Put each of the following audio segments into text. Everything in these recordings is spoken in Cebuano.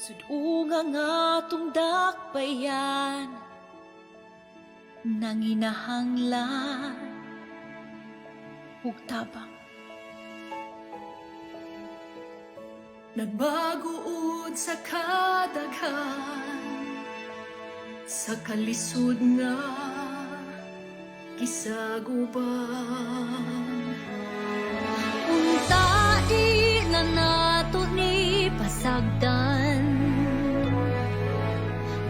Sud-unga nga atong dakbayan, nanginahanglan ug tabang. Nagbago-ud sa kadaghan sa kalisod nga gisaguban. Unta di na nato ni pasagdan.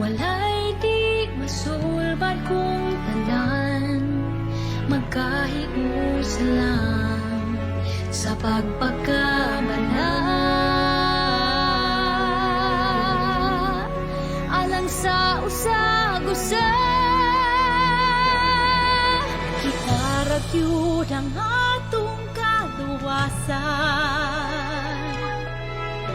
Walay di masulbad kung tanan magkahiusa lang sa pagpakamala alang sa usag-usa. Kita ra gyud ang atong kaluwasan.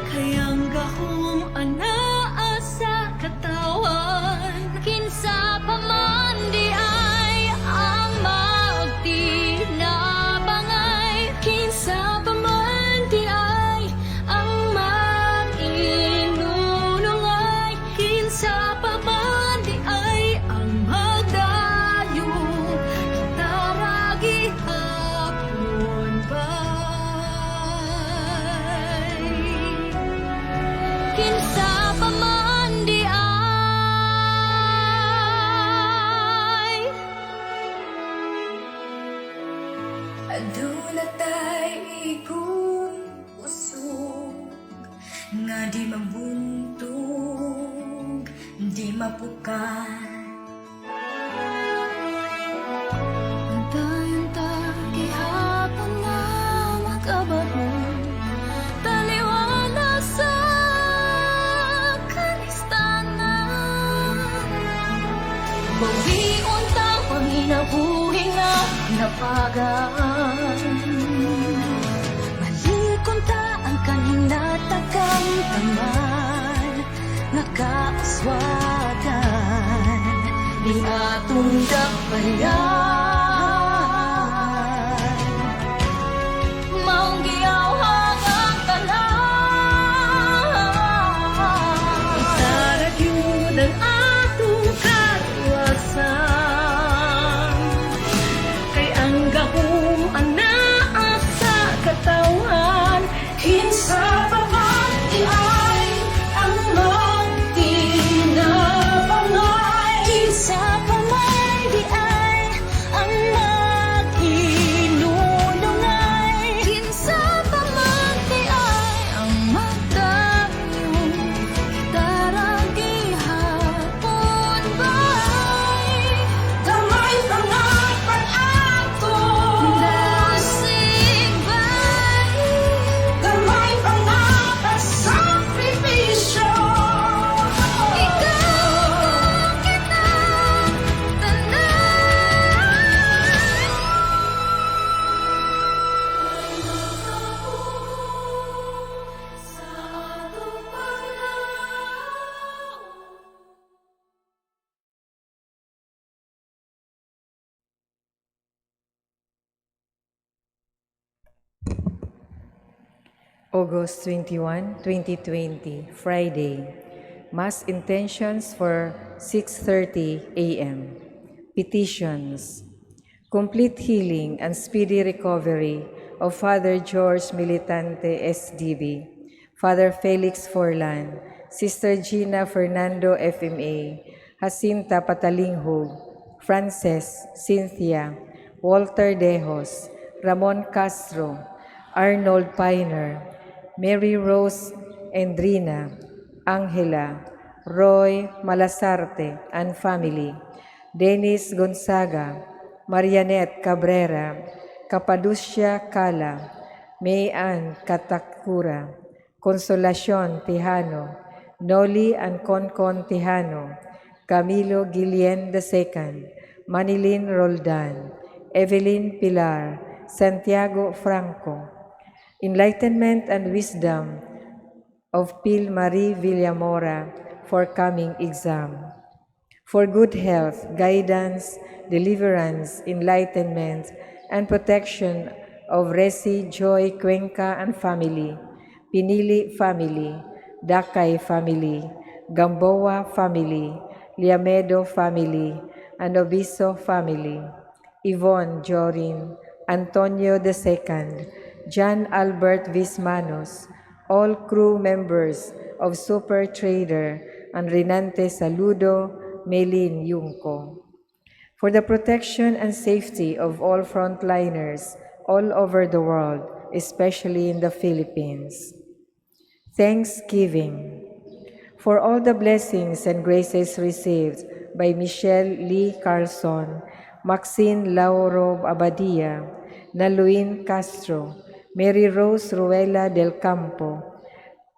Kay ang gahom anaa sa katawan. Kinsa pa man diay ang magtinabangay? Kinsa pa man diay ang mag-inunungay? Kinsa pa man diay ang magdayo? Kita ra gihapon bay. Kinsa pa man diay? Aduna tay igong kusog nga di mabuntog, di mapukat. Antayon ta gihapon nga makabarong taliwala sa kanistanan. Bawion ta panginabuhi nga napagaan. Balikon ta ang kahinatagang taman nga kauswagan ni atong dakbayan. Maong giyawhag ang tanan. Kita ra gyud ang atong kaluwasan. Kay ang gahom anaa sa katawan. Kinsa pa man diay ang magtinabangay? Kinsa pa man diay ang mag-inunungay? Kinsa pa man diay ang magdayo? Kita ra gihapon bay. Gamay pa nga pag-ato. Dasig bay. Gamay pa nga pagsakripisyo. Ikaw kita tanan. Sa atong paglaom. August 21, 2020, Friday. Mass intentions for 6:30 a.m. Petitions. Complete healing and speedy recovery of Father George Militante SDB, Father Felix Forlan, Sister Gina Fernando FMA, Jacinta Patalinghug, Frances, Cynthia, Walter Dejos, Ramon Castro, Arnold Piner, Mary Rose Endrina, Angela, Roy Malasarte and family, Dennis Gonzaga, Marianette Cabrera, Capaducia Cala, May Ann Katakura, Consolacion Tejano, Noli and Concon Tejano, Camilo Guillen II, Manilin Roldan, Evelyn Pilar, Santiago Franco. Enlightenment and wisdom of Pil Marie Villamora for coming exam. For good health, guidance, deliverance, enlightenment, and protection of Resi Joy Cuenca and family, Pinili family, Dakay family, Gamboa family, Liamedo family, Anobiso family, Yvonne Jorin, Antonio II, John Albert Vismanos, all crew members of Super Trader, and Renante Saludo, Melin Yungko. For the protection and safety of all frontliners all over the world, especially in the Philippines. Thanksgiving. For all the blessings and graces received by Michelle Lee Carlson, Maxine Lauro Abadia, Naluin Castro, Mary Rose Ruela del Campo,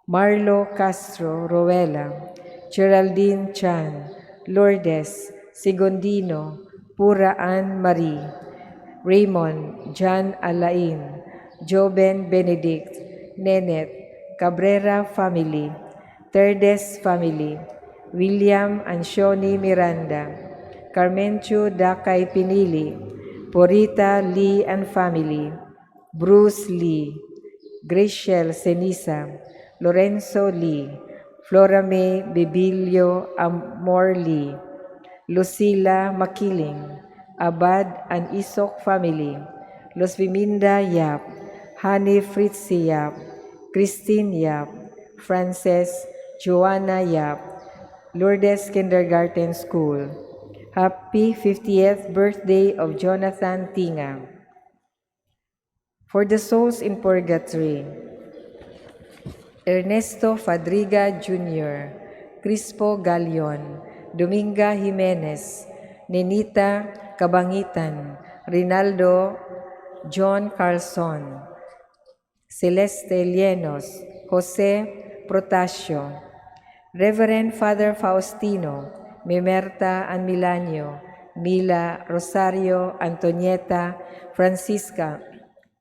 Marlo Castro Ruela, Geraldine Chan, Lourdes Segundino, Pura Ann Marie, Raymond John Alain, Joben Benedict, Nenet, Cabrera family, Terdes family, William and Shoni Miranda, Carmencio Dakay Pinili, Porita Lee and family, Bruce Lee, Graciel Senisa, Lorenzo Lee, Flora May Bibilio Amor Lee, Lucila Makiling, Abad and Isok family, Los Viminda Yap, Hani Fritzi Yap, Christine Yap, Frances Joanna Yap, Lourdes Kindergarten School. Happy 50th birthday of Jonathan Tinga. For the souls in purgatory, Ernesto Fadriga Jr., Crispo Galion, Dominga Jimenez, Nenita Cabangitan, Rinaldo John Carlson, Celeste Lienos, Jose Protasio, Reverend Father Faustino, Mimerta and Milanio, Mila, Rosario, Antonieta, Francisca,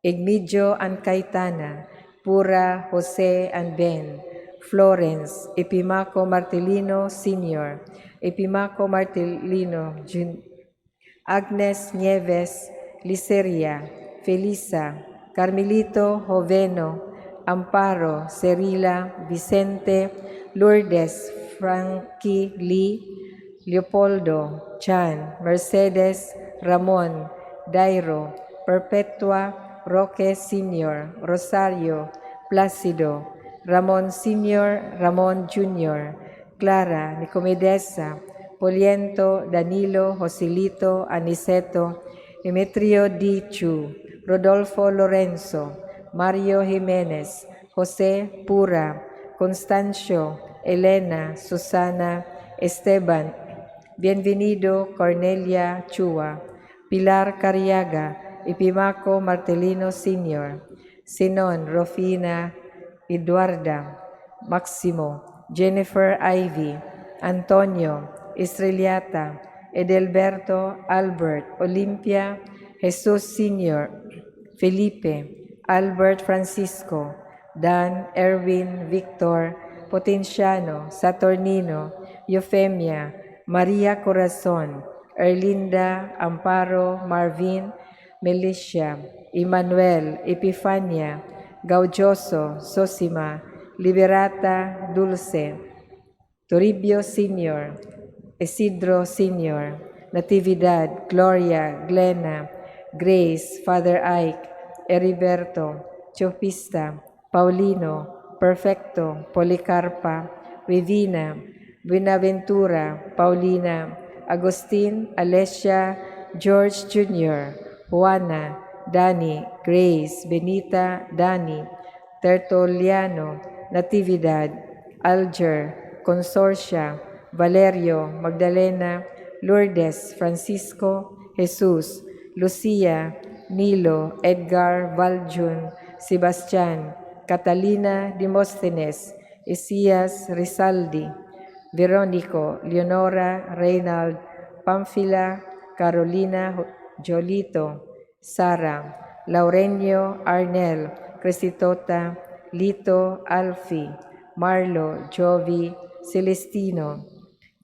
Igmidio and Caetana, Pura, Jose and Ben, Florence, Epimaco Martelino Sr., Epimaco Martelino Jr., Agnes Nieves, Liceria, Felisa, Carmelito Joveno, Amparo, Cerila, Vicente, Lourdes, Frankie Lee, Leopoldo, Chan, Mercedes, Ramon, Dairo, Perpetua, Roque Sr., Rosario, Placido, Ramon Sr., Ramon Jr., Clara, Nicomedesa, Poliento, Danilo, Joselito, Aniceto, Demetrio D. Chu, Rodolfo Lorenzo, Mario Jimenez, Jose Pura, Constancio, Elena, Susana, Esteban, Bienvenido, Cornelia Chua, Pilar Cariaga, Epimaco Martelino Sr., Sinon, Rofina, Eduarda, Maximo, Jennifer Ivy, Antonio, Estrellata, Edelberto, Albert, Olimpia, Jesus Sr., Felipe, Albert Francisco, Dan, Erwin, Victor, Potenciano, Saturnino, Eufemia, Maria Corazon, Erlinda, Amparo, Marvin, Melicia, Emmanuel, Epifania, Gaudioso, Sosima, Liberata, Dulce, Toribio Sr., Isidro Sr., Natividad, Gloria, Glena, Grace, Father Ike, Heriberto, Chopista, Paulino, Perfecto, Policarpa, Rivina, Buenaventura, Paulina, Agustin, Alessia, George Jr., Juana, Danny, Grace, Benita, Danny, Tertuliano, Natividad, Alger, Consorcia, Valerio, Magdalena, Lourdes, Francisco, Jesus, Lucia, Nilo, Edgar, Valjun, Sebastian, Catalina, Demosthenes, Isias, Rizaldi, Veronico, Leonora, Reynald, Pamphila, Carolina, Jolito, Sara, Laurenio, Arnel, Cresitota, Lito, Alfie, Marlo, Jovi, Celestino,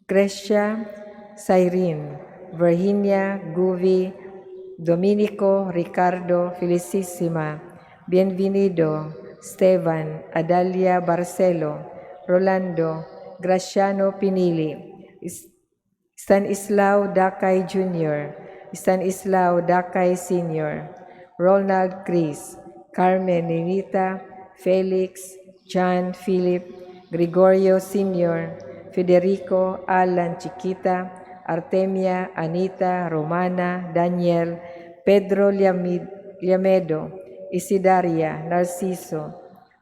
Crescia, Cyrene, Virginia, Guvi, Dominico, Ricardo, Felicissima, Bienvenido, Esteban, Adalia Barcelo, Rolando, Graciano Pinili, Stanislao Dakay Jr., Stanislao Dakay Sr., Ronald Chris, Carmen Nenita, Felix, John Philip, Gregorio Sr., Federico Alan Chiquita, Artemia, Anita, Romana, Daniel, Pedro Liamedo, Isidaria, Narciso,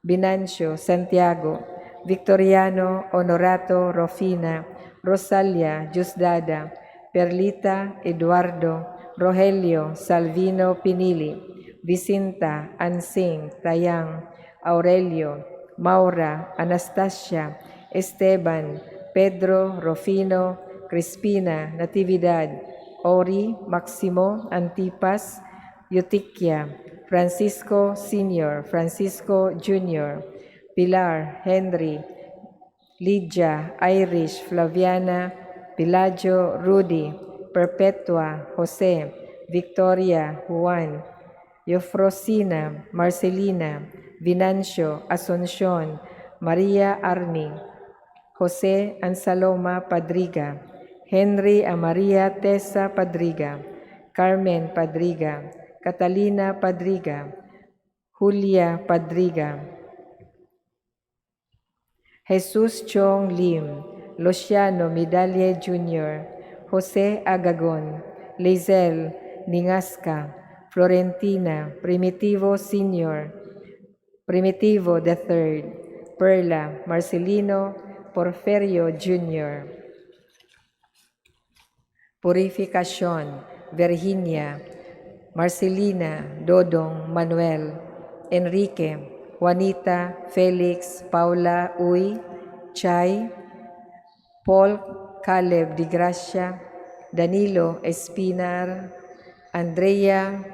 Binancio, Santiago, Victoriano, Honorato, Rofina, Rosalia, Diosdada, Perlita, Eduardo, Rogelio, Salvino Pinili, Vicinta, Ansing, Tayang, Aurelio, Maura, Anastasia, Esteban, Pedro, Rufino, Crispina, Natividad, Ori, Maximo, Antipas, Eutiquia, Francisco Sr., Francisco Jr., Pilar, Henry, Lydia, Irish, Flaviana, Pelagio, Rudy, Perpetua, Jose, Victoria, Juan, Eufrosina, Marcelina, Venancio, Asuncion, Maria Army, Jose Ansaloma Padriga, Henry a Maria Tessa Padriga, Carmen Padriga, Catalina Padriga, Julia Padriga, Jesus Chong Lim, Luciano Medalle Jr., Jose Agagon, Lizel Ningasca, Florentina, Primitivo Sr., Primitivo III, Perla, Marcelino, Porferio Jr., Purificacion, Virginia, Marcelina, Dodong, Manuel, Enrique, Juanita, Felix, Paula, Uy, Chay, Paul Caleb Di Gracia, Danilo Espinar, Andrea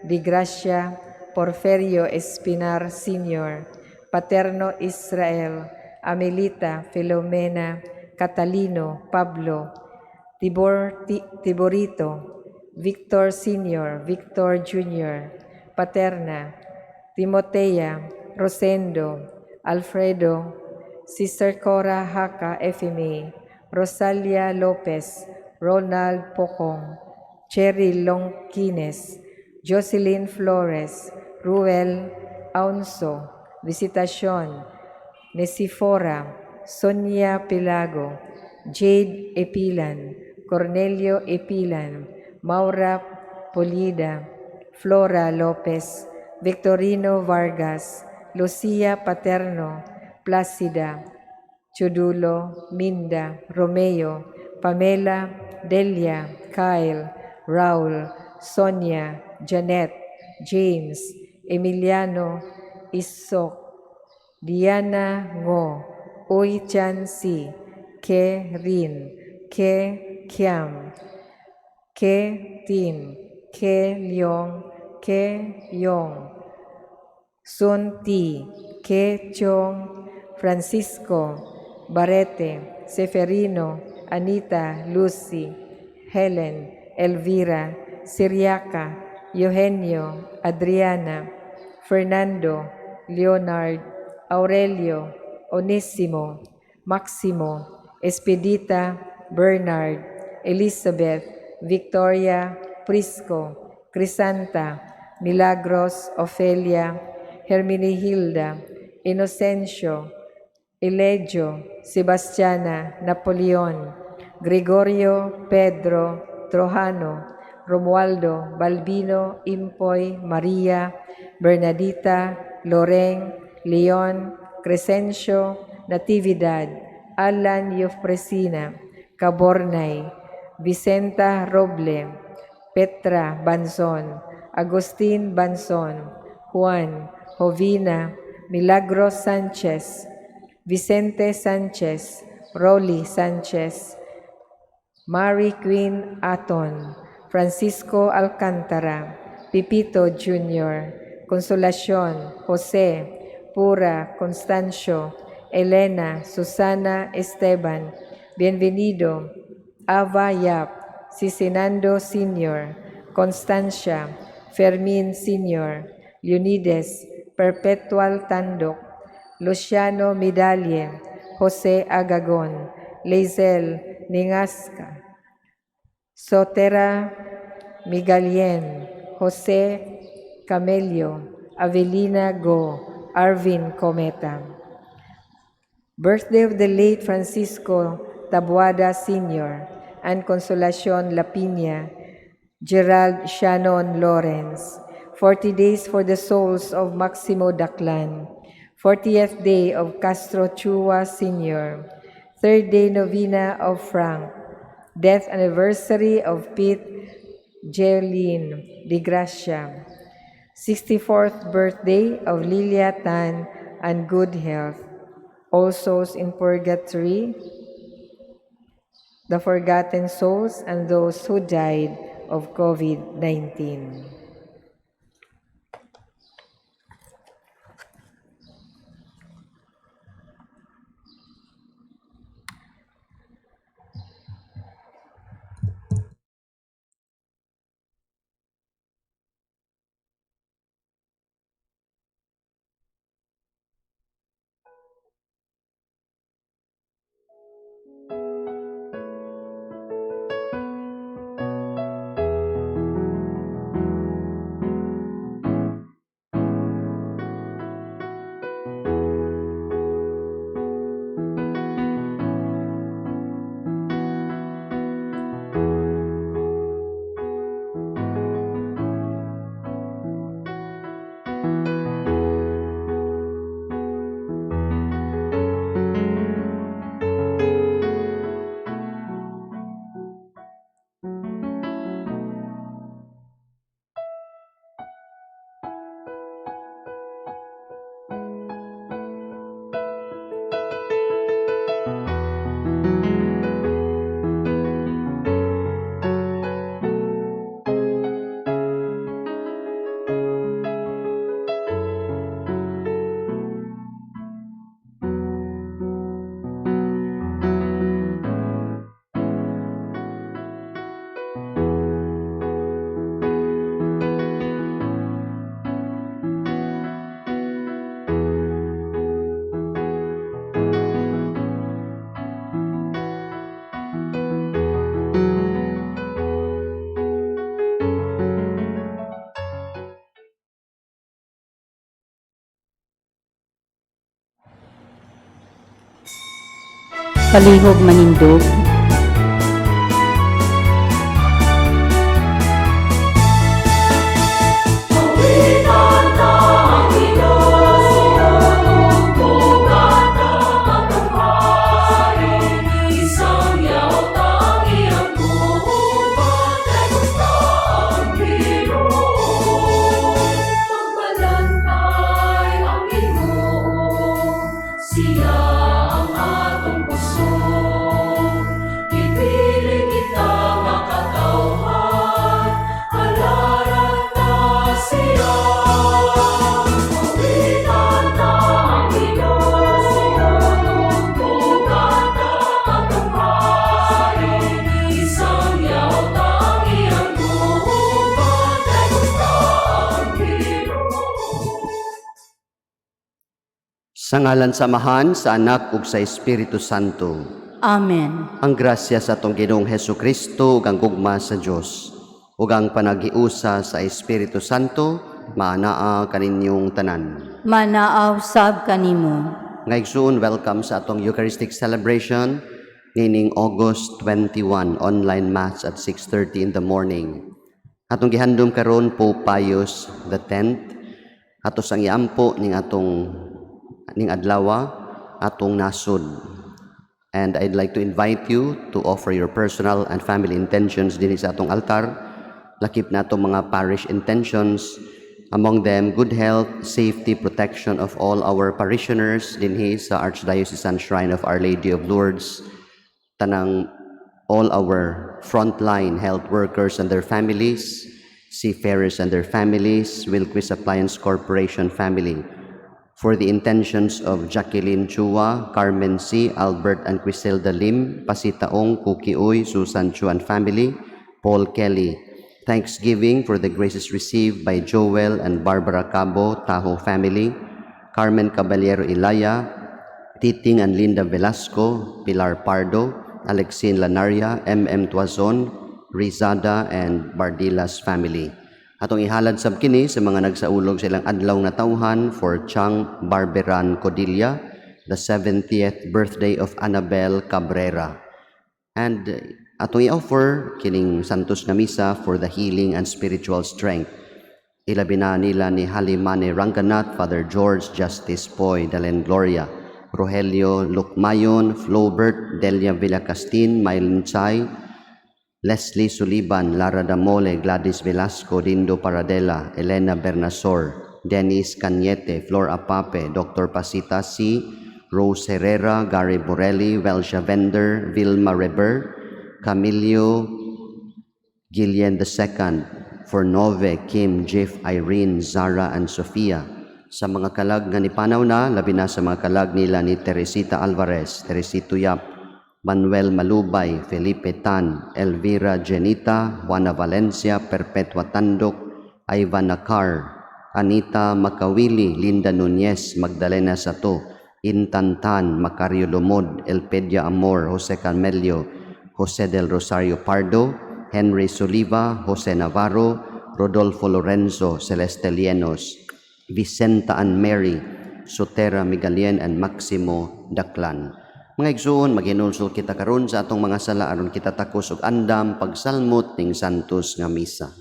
Di Gracia, Porferio Espinar Sr., Paterno Israel, Amelita, Filomena, Catalino, Pablo, Tibor, Tiborito, Victor Sr., Victor Jr., Paterna, Timotea, Rosendo, Alfredo, Sister Cora Haka FMA, Rosalia Lopez, Ronald Pocong, Cherry Longquines, Jocelyn Flores, Ruel Aunso, Visitacion, Nesifora, Sonia Pilago, Jade Epilan, Cornelio Epilan, Maura Polida, Flora Lopez, Victorino Vargas, Lucia Paterno, Placida, Chudulo, Minda, Romeo, Pamela, Delia, Kyle, Raul, Sonia, Janet, James, Emiliano, Isok, Diana Ngo, Uy Chan Si, Ke Rin, Ke Kiam, Ke Tin, Ke Leong, Ke Yong, Sun Ti, Ke Chong, Francisco, Barete, Seferino, Anita, Lucy, Helen, Elvira, Siriaca, Eugenio, Adriana, Fernando, Leonard, Aurelio, Onesimo, Maximo, Espedita, Bernard, Elizabeth, Victoria, Prisco, Crisanta, Milagros, Ofelia, Herminihilda, Inocencio, Elegio, Sebastiana, Napoleon, Gregorio, Pedro, Trojano, Romualdo, Balbino, Impoy, Maria, Bernadita, Loreng, Leon, Crescencio, Natividad, Alan Eufresina, Cabornay, Vicenta Roble, Petra Banzon, Agustin Banzon, Juan, Jovina, Milagros Sanchez, Vicente Sanchez, Rolly Sanchez, Mary Queen Aton, Francisco Alcantara, Pipito Jr., Consolacion, Jose, Pura, Constancio, Elena, Susana Esteban, Bienvenido, Ava Yap, Sisinando Sr., Constancia, Fermin Sr., Leonides, Perpetual Tandok, Luciano Medalle, Jose Agagon, Lazel Ningasca, Sotera Migalien, Jose Camelio, Avelina Go, Arvin Cometa. Birthday of the late Francisco Tabuada Sr. and Consolacion Lapiña, Gerald Shannon Lawrence. 40 days for the souls of Maximo Daclan. 40th day of Castro Chua Sr. Third day novena of Frank. Death anniversary of Pete Jeline de Gracia. 64th birthday of Lilia Tan and good health. All souls in purgatory, the forgotten souls, and those who died of COVID-19. Palihog manindog. Pagbalantay ang Ginoo, siya ang atong kusog. Gipili kita nga katawhan, halaran ta siya. Awitan ta ang Ginoo, tugtugan ta atong Hari. Isangyaw ta ang iyang gubat, dayon ta ang Ginoo. Sa ngalan sa Amahan, sa Anak ug sa Espiritu Santo. Amen. Ang grasya sa atong Ginoong Hesus Kristo ug ang gugma sa Dios ug ang panaghiusa sa Espiritu Santo maanaa kaninyong tanan. Manaaw sab kanimo. Nga igsoon, welcome sa atong Eucharistic celebration nining August 21, online mass at 6:30 in the morning. Atong gihandom karon, Pope Pius the 10th. Ato sang iampo ning atong ning adlawa atong nasod. And I'd like to invite you to offer your personal and family intentions dinhi sa atong altar. Lakip na atong mga parish intentions, among them good health, safety, protection of all our parishioners dinhi sa Archdiocesan Shrine of Our Lady of Lourdes, tanang all our frontline health workers and their families, seafarers and their families, Wilquist Appliance Corporation family, for the intentions of Jacqueline Chua, Carmen C., Albert and Criselda Lim, Pasita Ong, Cookie Uy, Susan Chu and family, Paul Kelly. Thanksgiving for the graces received by Joel and Barbara Cabo, Taho family, Carmen Caballero Ilaya, Titing and Linda Velasco, Pilar Pardo, Alexin Lanaria, MM Tuazon, Rizada and Bardilas family. Atong ihalad sab kini sa mga nagsaulog sa ilang adlaw nga tawhan for Chang Barberan Codilla, the 70th birthday of Annabel Cabrera. And atong i-offer kining Santos nga Misa for the healing and spiritual strength. Ilabi na nila ni Halimane Ranganath, Father George Justice Poy, Dalen Gloria, Rogelio Lukmayon, Flobert, Delia Villacastin, Mylene Chay, Leslie Suliban, Lara Damole, Gladys Velasco, Dindo Paradela, Elena Bernasor, Dennis Cañete, Flor Apape, Dr. Pasita C., Rose Herrera, Gary Borelli, Welsha Vender, Vilma Reber, Camilio Gillian II, Fornove, Kim, Jeff, Irene, Zara, and Sofia. Sa mga kalag nga nipanaw na, labi na sa mga kalag nila ni Teresita Alvarez, Teresito Yap, Manuel Malubay, Felipe Tan, Elvira Genita, Juana Valencia, Perpetua Tandok, Ivan Nakar, Anita Makawili, Linda Nunez, Magdalena Sato, Intan Tan, Macario Lomod, Elpedia Amor, Jose Carmelio, Jose del Rosario Pardo, Henry Soliva, Jose Navarro, Rodolfo Lorenzo, Celeste Lienos, Vicenta and Mary, Sotera Migalien, and Maximo Daclan. Mga igsuon, maghinulsol kita karon sa atong mga sala aron kita takos og andam pagsalmot ning Santos nga misa.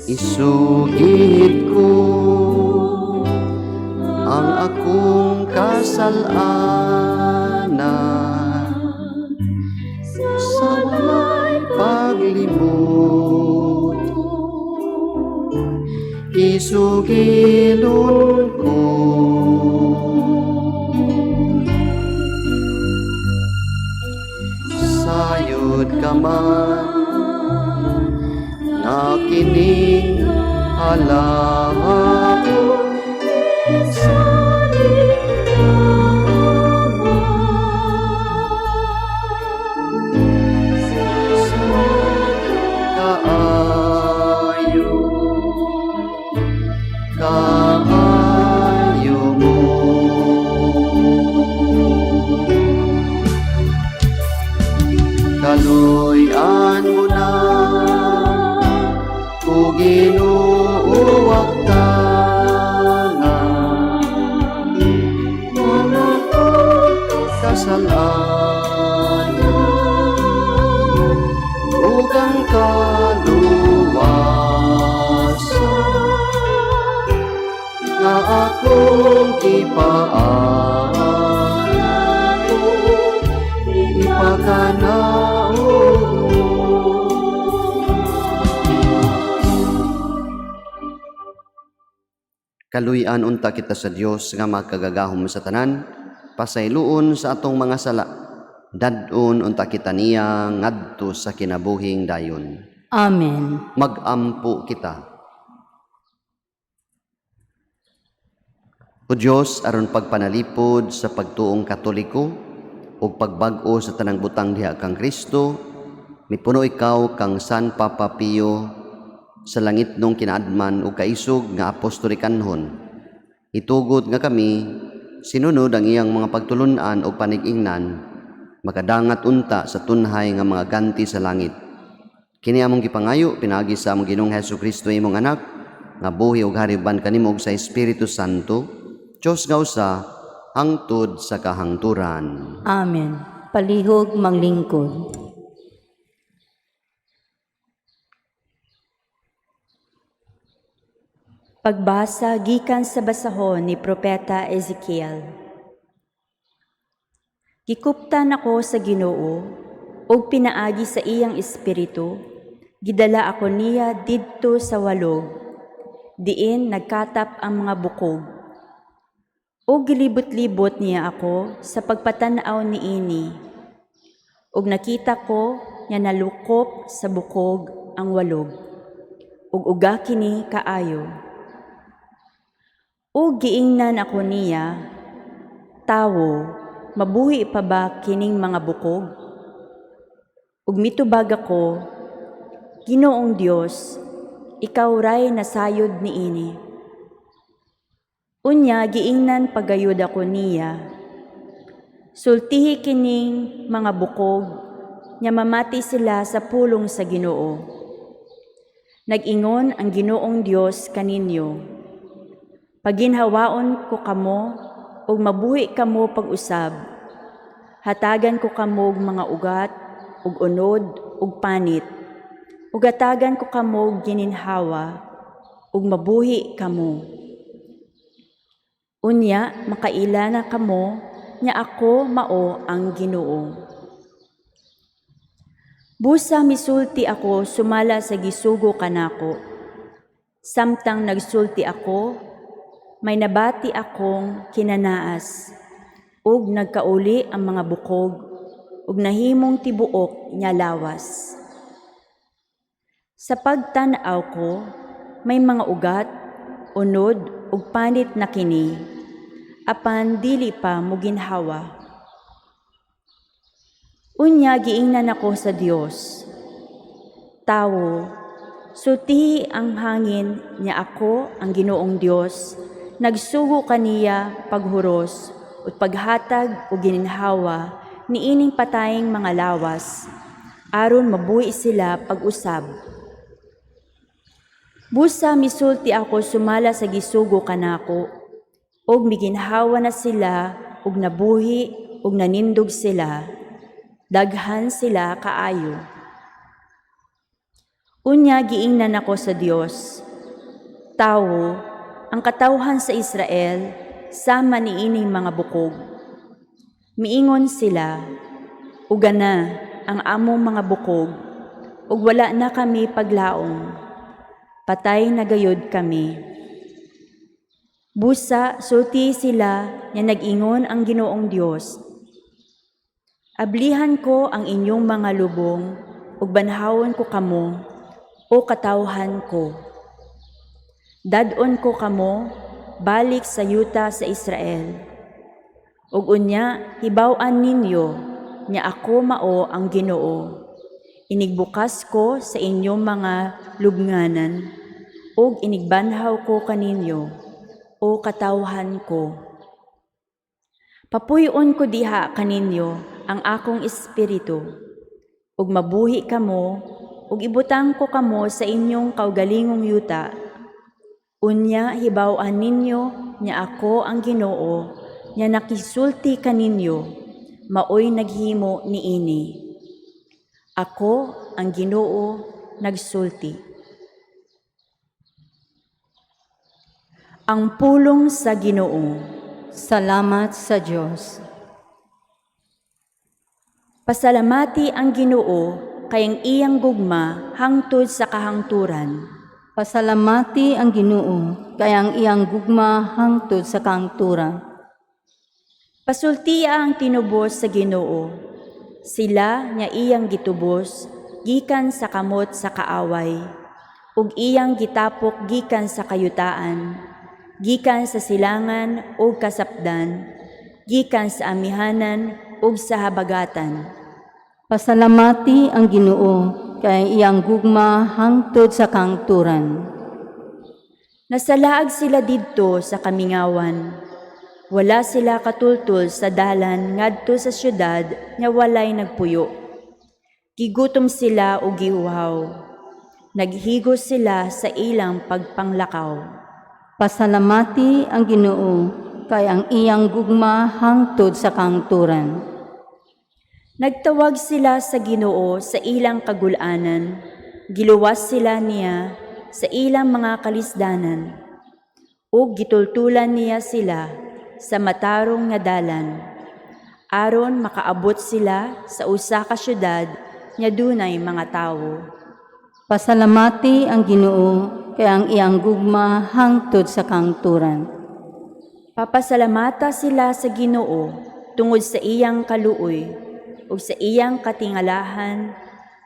Isugid ko ang akong kasalanan sa walay paglimot. Isugilon ko sayod ka man na kining alahon. Kaayo, kaayo mo. Kaluy-an mo na, o Ginoo ang tanan. Mga kasalanan ug ang kaluwasan nga akong gipaako ipakanaog mo. Kaluy-an unta kita sa Dios nga makagagahom sa tanan, pasayloon sa atong mga sala. Dad-on unta kita niya ngadto sa kinabuhing dayon. Amen. Magampo kita. O Dios, aron pagpanalipod sa pagtuong Katoliko ug pagbag-o sa tanang butang diha kang Kristo, mipuno ikaw kang San Papa Pio sa langit nung kinaadman ug kaisog nga apostolikanhon. Itugot nga kami sinunod ang iyang mga pagtulun-an ug panig-ingnan, makadangat unta sa tunhay nga mga ganti sa langit. Kini among gipangayo pinaagi sa among Ginoong Hesus Kristo imong anak nga buhi ug hariban kanimo ug sa Espiritu Santo, Dios nga usa hangtod sa kahangturan. Amen. Palihog manglingkod. Pagbasa gikan sa basahon ni Propeta Ezekiel. Gikuptan ako sa Ginoo ug pinaagi sa iyang espiritu, gidala ako niya didto sa walog, diin nagkatap ang mga bukog. Ug gilibot-libot niya ako sa pagpatan-aw niini. Ug nakita ko nga nalukop sa bukog ang walog. Ug uga kini kaayo. Ug giingnan ako niya, Tawo, mabuhi pa ba kining mga bukog? Ug mitubag ako, "Ginoong Dios, ikaw ray nasayod niini." Unya giingnan pagayod ako niya, "Sultihi kining mga bukog nya mamati sila sa pulong sa Ginoo. Nag-ingon ang Ginoong Dios kaninyo: Paginhawaon ko kamo ug mabuhi kamo pag-usab. Hatagan ko kamo og mga ugat ug unod ug panit. Ug hatagan ko kamo og gininhawa ug mabuhi kamo. Unya makaila na kamo nya ako mao ang Ginoo." Busa misulti ako sumala sa gisugo kanako. Samtang nagsulti ako, may nabati akong kinanaas, ug nagkauli ang mga bukog, ug nahimong tibuok nga lawas. Sa pagtan-aw ko, may mga ugat, unod ug panit na kini, apan dili pa moginhawa. Unya giingnan ako sa Dios, "Tawo, sultihi ang hangin nya ako ang Ginoong Dios nagsugo kaniya paghuros ug paghatag og gininhawa niining patayng mga lawas aron mabuhi sila pag-usab." Busa misulti ako sumala sa gisugo kanako, ug miginhawa na sila ug nabuhi ug nanindog sila. Daghan sila kaayo. Unya giingnan ako sa Dios, "Tawo, ang katawhan sa Israel sama niining mga bukog. Miingon sila, 'Uga na ang among mga bukog ug wala na kami paglaom. Patay na gayud kami." Busa sulti sila nga nag-ingon ang Ginoong Dios: Ablihan ko ang inyong mga lubong ug banhawon ko kamo, o katawhan ko. Dad-on ko kamo balik sa yuta sa Israel. Ug unya hibaw-an ninyo nga ako mao ang Ginoo. Inigbukas ko sa inyong mga lubnganan ug inigbanhaw ko kaninyo, o katawhan ko. Papuy-on ko diha kaninyo ang akong espiritu, ug mabuhi kamo, ug ibutang ko kamo sa inyong kaugalingong yuta. Unya hibaw-an ninyo nga ako ang Ginoo nga nakisulti kaninyo, maoy naghimo niini. Ako ang Ginoo nagsulti. Ang pulong sa Ginoo. Salamat sa Dios. Pasalamati ang Ginoo kay ang iyang gugma hangtod sa kahangturan. Pasalamati ang Ginoo kay ang iyang gugma hangtod sa kahangturan. Pasultia ang tinubos sa Ginoo. Sila nga iyang gitubos gikan sa kamot sa kaaway ug iyang gitapok gikan sa kayutaan, gikan sa silangan ug kasapdan, gikan sa amihanan ug sa habagatan. Pasalamati ang Ginoo kay ang iyang gugma hangtod sa kahangturan. Nasalaag sila didto sa kamingawan. Wala sila katultol sa dalan ngadto sa syudad nga walay nagpuyo. Gigutom sila og giuhaw. Naghigos sila sa ilang pagpanglakaw. Pasalamati ang Ginoo kay ang iyang gugma hangtod sa kahangturan. Nagtawag sila sa Ginoo sa ilang kagul-anan. Giluwas sila niya sa ilang mga kalisdanan. Ug gitultulan niya sila sa matarong nga dalan, aron makaabot sila sa usa ka syudad nga dunay mga tawo. Pasalamati ang Ginoo kay ang iyang gugma hangtod sa kahangturan. Papasalamata sila sa Ginoo tungod sa iyang kaluoy ug sa iyang katingalahan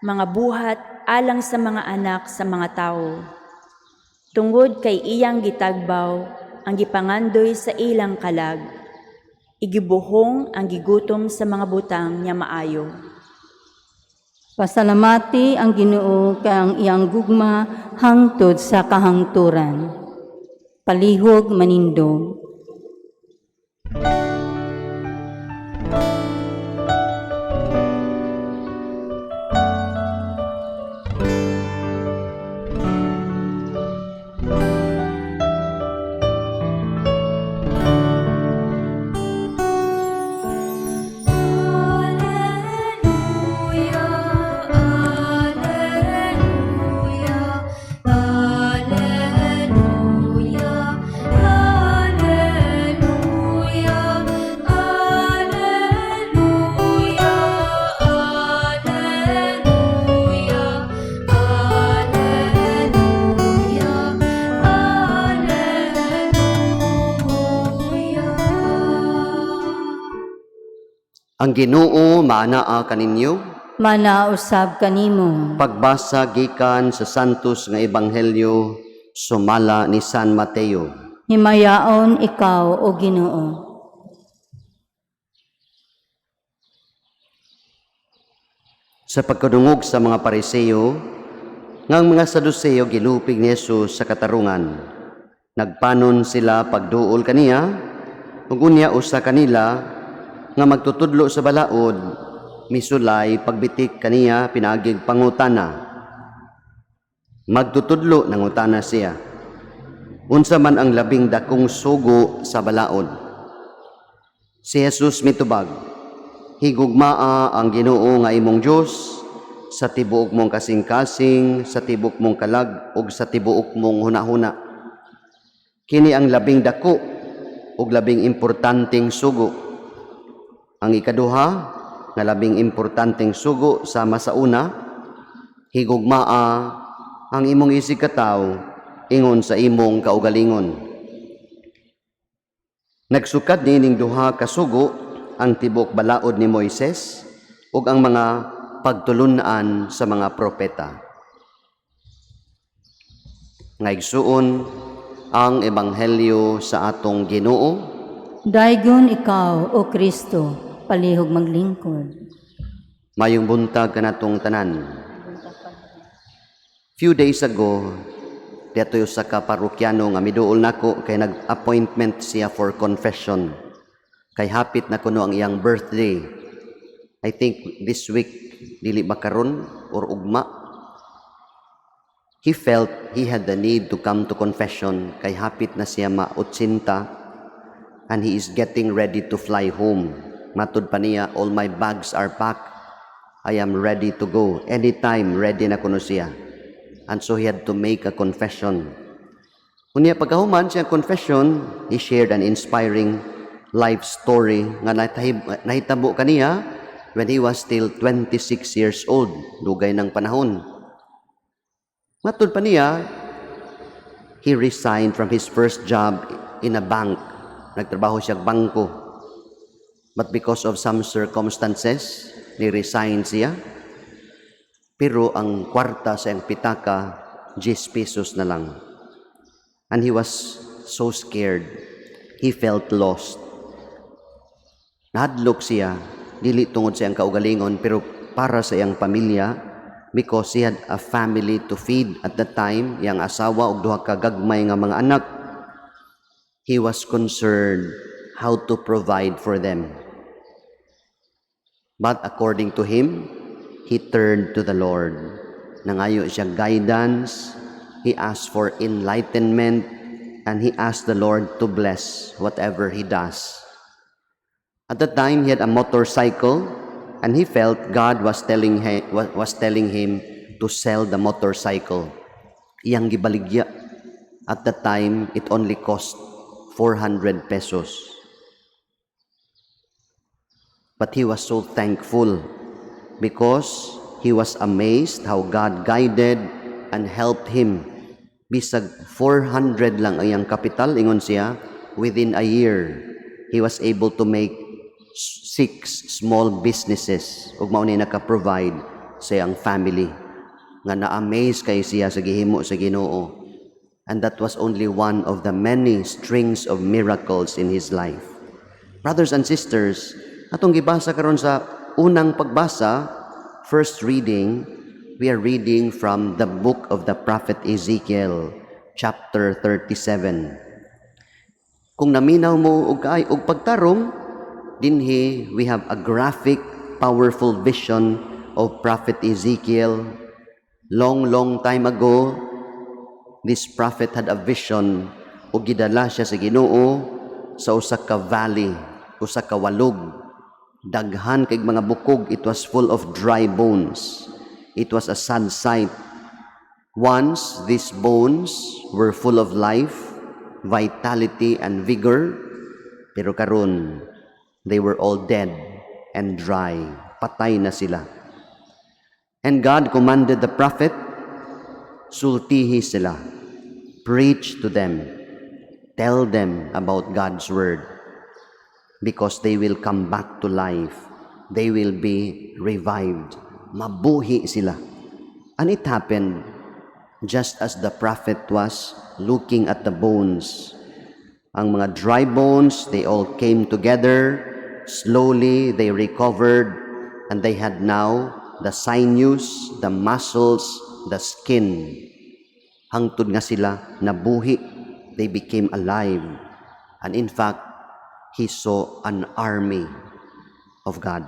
mga buhat alang sa mga anak sa mga tawo. Tungod kay iyang gitagbaw ang gipangandoy sa ilang kalag, igibuhong ang gigutom sa mga butang nga maayo. Pasalamati ang Ginoo kay ang iyang gugma hangtod sa kahangturan. Palihog manindog. Alleluia, Alleluia, Alleluia, Alleluia, Alleluia, Alleluia, Alleluia, Alleluia. Ang Ginoo maanaa kaninyo. Manausab kanimo. Pagbasa gikan sa Santos nga Ebanghelyo sumala ni San Mateo. Himayaon ikaw, o Ginoo. Sa pagkadungog sa mga Pariseo, nga ang mga Saduseo gilupig ni Jesus sa katarungan. Nagpanon sila pagduol kaniya, ug unya usa kanila nga magtutudlo sa balaod, misulay pagbitik kaniya pinaagig pangutana. Magtutudlo, nangutana siya, "Unsa man ang labing dakong sugo sa balaod?" Si Jesus mitubag, "Higugmaa ang Ginoo nga imong Dios sa tibuok mong kasing-kasing, sa tibuok mong kalag ug sa tibuok mong hunahuna. Kini ang labing dako ug labing importanteng sugo. Ang ikaduha nga labing importanteng sugo sama sa una, higugmaa ang imong isig katawo ingon sa imong kaugalingon. Nagsukad niining duha ka sugo ang tibuok balaod ni Moises ug ang mga pagtulun-an sa mga propeta." Nga igsuon, ang ebanghelyo sa atong Ginoo. Daygon ikaw, o Kristo, palihog maglingkod. Mayong buntag kanatong tanan. Few days ago, dito'y usa ka parokyano nga miduol nako kay nag-appointment siya for confession. Kay hapit na kuno ang iyang birthday. I think this week, dili ba karon or ugma. He felt he had the need to come to confession kay hapit na siya ma-otsinta and he is getting ready to fly home. Matud pa niya, "All my bags are packed. I am ready to go. Anytime, ready na kuno siya." And so he had to make a confession. Unya pagkahuman siyang confession, he shared an inspiring life story nga nahitabo kaniya when he was still 26 years old, dugay ng panahon. Matud pa niya, he resigned from his first job in a bank. Nagtrabaho siya bangko. But because of some circumstances, ni-resign siya. Pero ang kwarta sa iyang pitaka, 10 pesos na lang. And he was so scared. He felt lost. Nahadlok siya, dili tungod sa iyang kaugalingon, pero para sa iyang pamilya, because he had a family to feed at that time, iyang asawa ug duha ka gagmay nga mga anak. He was concerned how to provide for them. But according to him, he turned to the Lord. Nangayo siya guidance, he asked for enlightenment, and he asked the Lord to bless whatever he does. At that time, he had a motorcycle, and he felt God was telling him to sell the motorcycle. Iyang gibaligya. At that time, it only cost 400 pesos. But he was so thankful because he was amazed how God guided and helped him. Bisag 400 lang ang iyang kapital, ingon siya, within a year, he was able to make six small businesses ug mao ni naka-provide sa iyang family. Nga na-amaze kay siya sa gihimo sa Ginoo. And that was only one of the many strings of miracles in his life. Brothers and sisters, atong gibasa karon sa unang pagbasa from first reading, we are reading from the book of the prophet Ezekiel, chapter 37. Kung naminaw mo og kay og pagtarong, dinhi we have a graphic, powerful vision of prophet Ezekiel. Long, long time ago, this prophet had a vision ug gidala siya sa Ginoo sa usa ka valley, usa ka walog. Daghan kay mga bukog, it was full of dry bones. It was a sad sight. Once these bones were full of life, vitality and vigor, pero karon they were all dead and dry. Patay na sila. And God commanded the prophet, "Sultihi sila, preach to them, tell them about God's word, because they will come back to life. They will be revived." Mabuhi sila. And it happened just as the prophet was looking at the bones. Ang mga dry bones, they all came together. Slowly, they recovered, and they had now the sinews, the muscles, the skin. Hangtod nga sila nabuhi. They became alive. And in fact, he saw an army of God.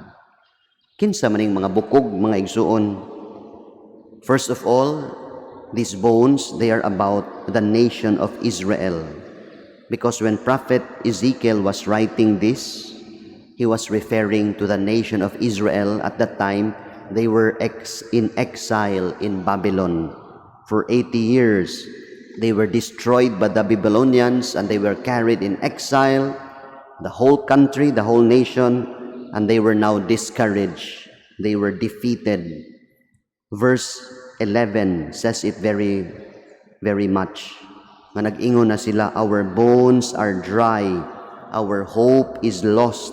Kinsa maning mga bukog, mga igsuon? First of all, these bones, they are about the nation of Israel. Because when Prophet Ezekiel was writing this, he was referring to the nation of Israel. At that time, they were in exile in Babylon for 80 years. They were destroyed by the Babylonians and they were carried in exile, the whole country, the whole nation, and they were now discouraged. They were defeated. Verse 11 says it very, very much. Nga nag-ingon na sila, "Our bones are dry, our hope is lost,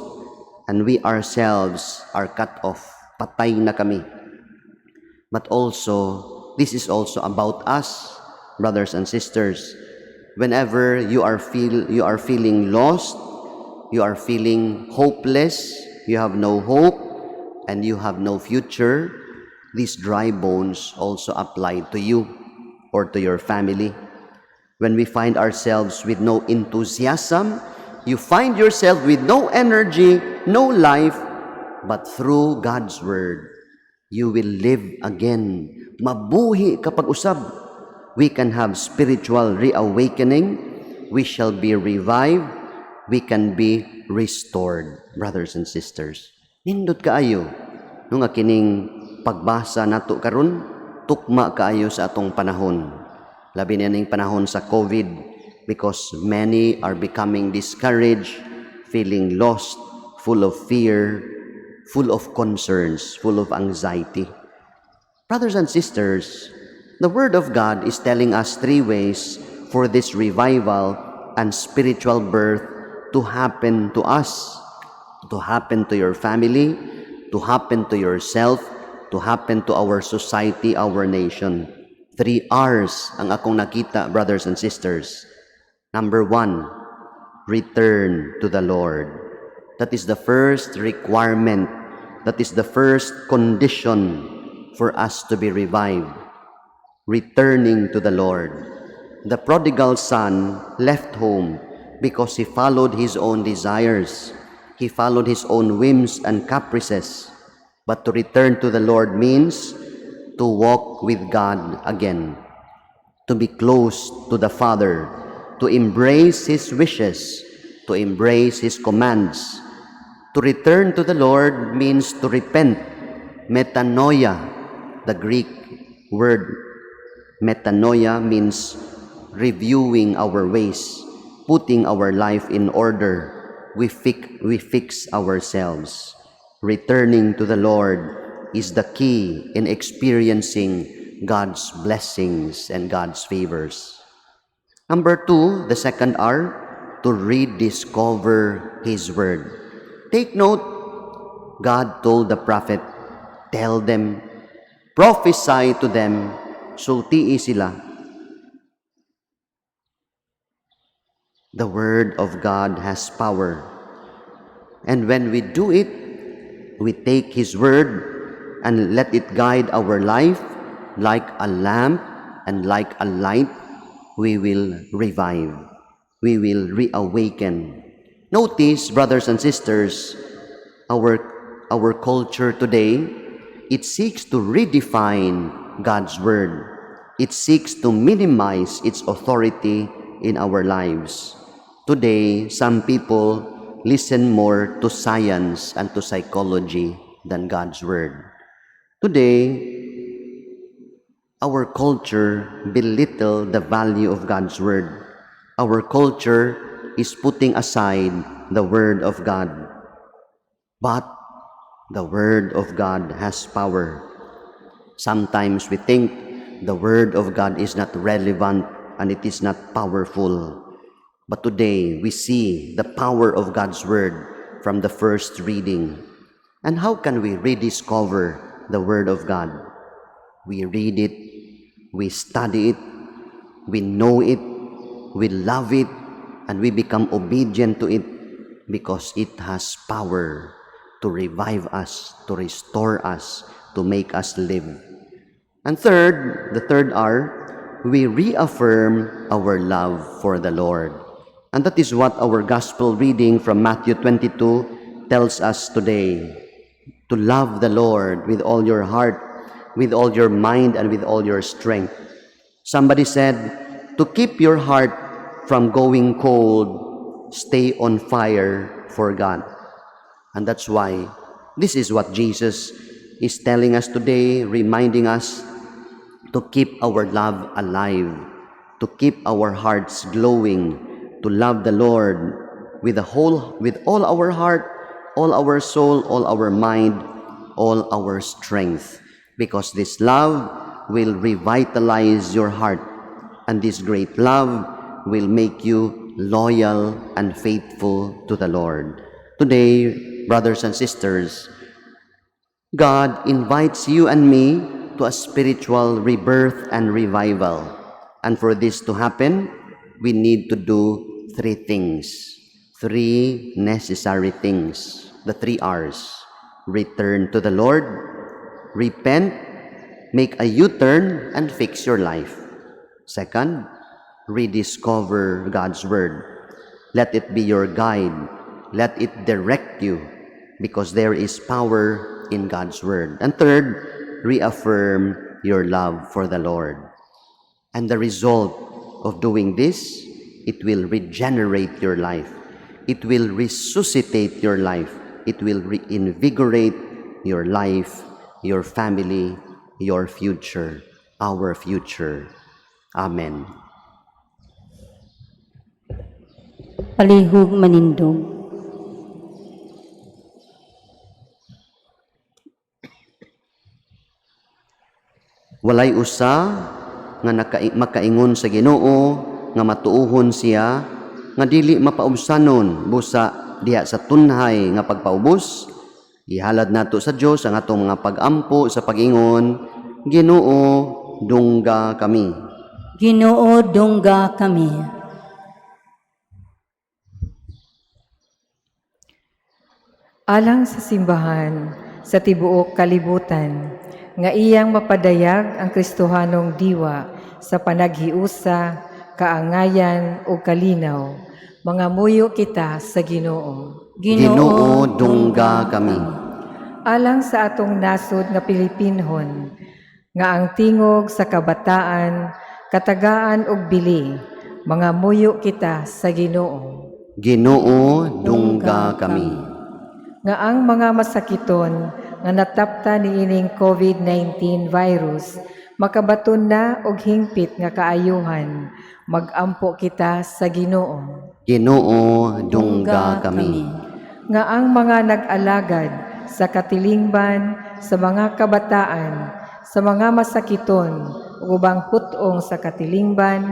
and we ourselves are cut off." Patay na kami. But also, this is also about us, brothers and sisters. Whenever you are feeling lost, you are feeling hopeless, you have no hope, and you have no future, these dry bones also apply to you or to your family. When we find ourselves with no enthusiasm, you find yourself with no energy, no life, but through God's word, you will live again. Mabuhi kapag usab. We can have spiritual reawakening. We shall be revived. We can be restored, brothers and sisters. Nindot kaayo no nga kining pagbasa nato karon tukma kaayo sa atong panahon. Labi na ning panahon sa COVID, because many are becoming discouraged, feeling lost, full of fear, full of concerns, full of anxiety. Brothers and sisters, the Word of God is telling us three ways for this revival and spiritual birth to happen to us, to happen to your family, to happen to yourself, to happen to our society, our nation. Three R's ang akong nakita, brothers and sisters. Number one, return to the Lord. That is the first requirement. That is the first condition for us to be revived. Returning to the Lord. The prodigal son left home because he followed his own desires. He followed his own whims and caprices. But to return to the Lord means to walk with God again, to be close to the Father, to embrace His wishes, to embrace His commands. To return to the Lord means to repent. Metanoia, the Greek word metanoia, means reviewing our ways, putting our life in order. We fix ourselves. Returning to the Lord is the key in experiencing God's blessings and God's favors. Number two, the second R, to rediscover His Word. Take note, God told the prophet, "Tell them, prophesy to them, sultii sila." The Word of God has power. And when we do it, we take His Word and let it guide our life like a lamp and like a light, we will revive. We will reawaken. Notice, brothers and sisters, our culture today, it seeks to redefine God's Word. It seeks to minimize its authority in our lives. Today, some people listen more to science and to psychology than God's Word. Today, our culture belittle the value of God's Word. Our culture is putting aside the Word of God. But the Word of God has power. Sometimes we think the Word of God is not relevant and it is not powerful. But today we see the power of God's Word from the first reading. And how can we rediscover the Word of God? We read it, we study it, we know it, we love it, and we become obedient to it because it has power to revive us, to restore us, to make us live. And third, the third R, we reaffirm our love for the Lord. And that is what our gospel reading from Matthew 22 tells us today. To love the Lord with all your heart, with all your mind, and with all your strength. Somebody said, to keep your heart from going cold, stay on fire for God. And that's why this is what Jesus is telling us today, reminding us to keep our love alive, to keep our hearts glowing, to love the Lord with all our heart, all our soul, all our mind, all our strength. Because this love will revitalize your heart, and this great love will make you loyal and faithful to the Lord. Today, brothers and sisters, God invites you and me to a spiritual rebirth and revival. And for this to happen, we need to do three things. Three necessary things. The three R's. Return to the Lord, repent, make a U-turn, and fix your life. Second, rediscover God's Word. Let it be your guide. Let it direct you because there is power in God's Word. And third, reaffirm your love for the Lord. And the result of doing this, it will regenerate your life. It will resuscitate your life. It will reinvigorate your life, your family, your future, our future. Amen. Palihog manindog. Walay usa nga makaingon sa Ginoo nga matuohon siya nga dili mapaubsanon busa diha sa tunhay nga pagpaubos. Ihalad nato sa Dios ang atong mga pag-ampo sa pag-ingon, Ginoo, dungga kami. Ginoo, dungga kami. Alang sa simbahan sa tibuok kalibutan nga iyang mapadayag ang Kristohanong diwa sa panaghiusa, kaangayan ug kalinaw. Mangamuyo kita sa Ginoo. Ginoo, dungga kami. Alang sa atong nasod nga Pilipinhon, nga ang tingog sa kabataan, katagaan ug bili, mangamuyo kita sa Ginoo. Ginoo, dungga kami. Nga ang mga masakiton nga natapta niining COVID-19 virus makabaton na og hingpit nga kaayuhan, magampo kita sa Ginoo. Ginoo, dungga kami. Nga ang mga nag-alagad sa katilingban, sa mga kabataan, sa mga masakiton ug ubang hut-ong sa katilingban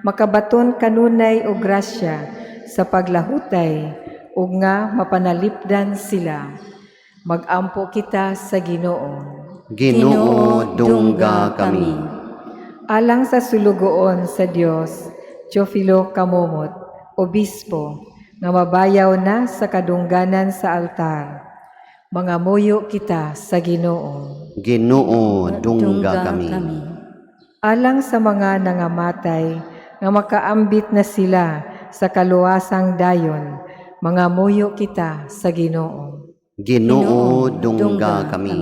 makabaton kanunay og grasya sa paglahutay ug nga mapanalipdan sila. Magampo kita sa Ginoo. Ginoo, dungga kami. Alang sa sulugoon sa Dios, Teofilo Kamomot, Obispo, nga mabayaw na sa kadungganan sa altar. Mangamuyo kita sa Ginoo. Ginoo, dungga kami. Alang sa mga nangamatay nga makaambit na sila sa kaluwasang dayon, mangamuyo kita sa Ginoo. Ginoo, dungga kami.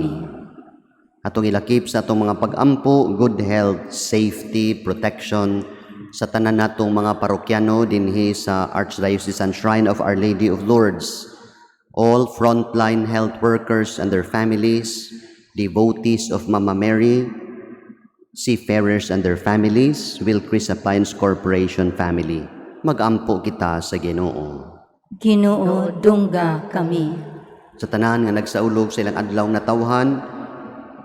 Atong ilakip sa atong mga pag-ampo, good health, safety, protection sa tanan natong mga parokyano dinhi sa Archdiocesan Shrine of Our Lady of Lourdes. All frontline health workers and their families, devotees of Mama Mary, seafarers and their families, Wilchris Appliance Corporation family. Magampo kita sa Ginoo. Ginoo, dungga kami. Sa tanan nga nagsaulog sa ilang adlaw na tawhan,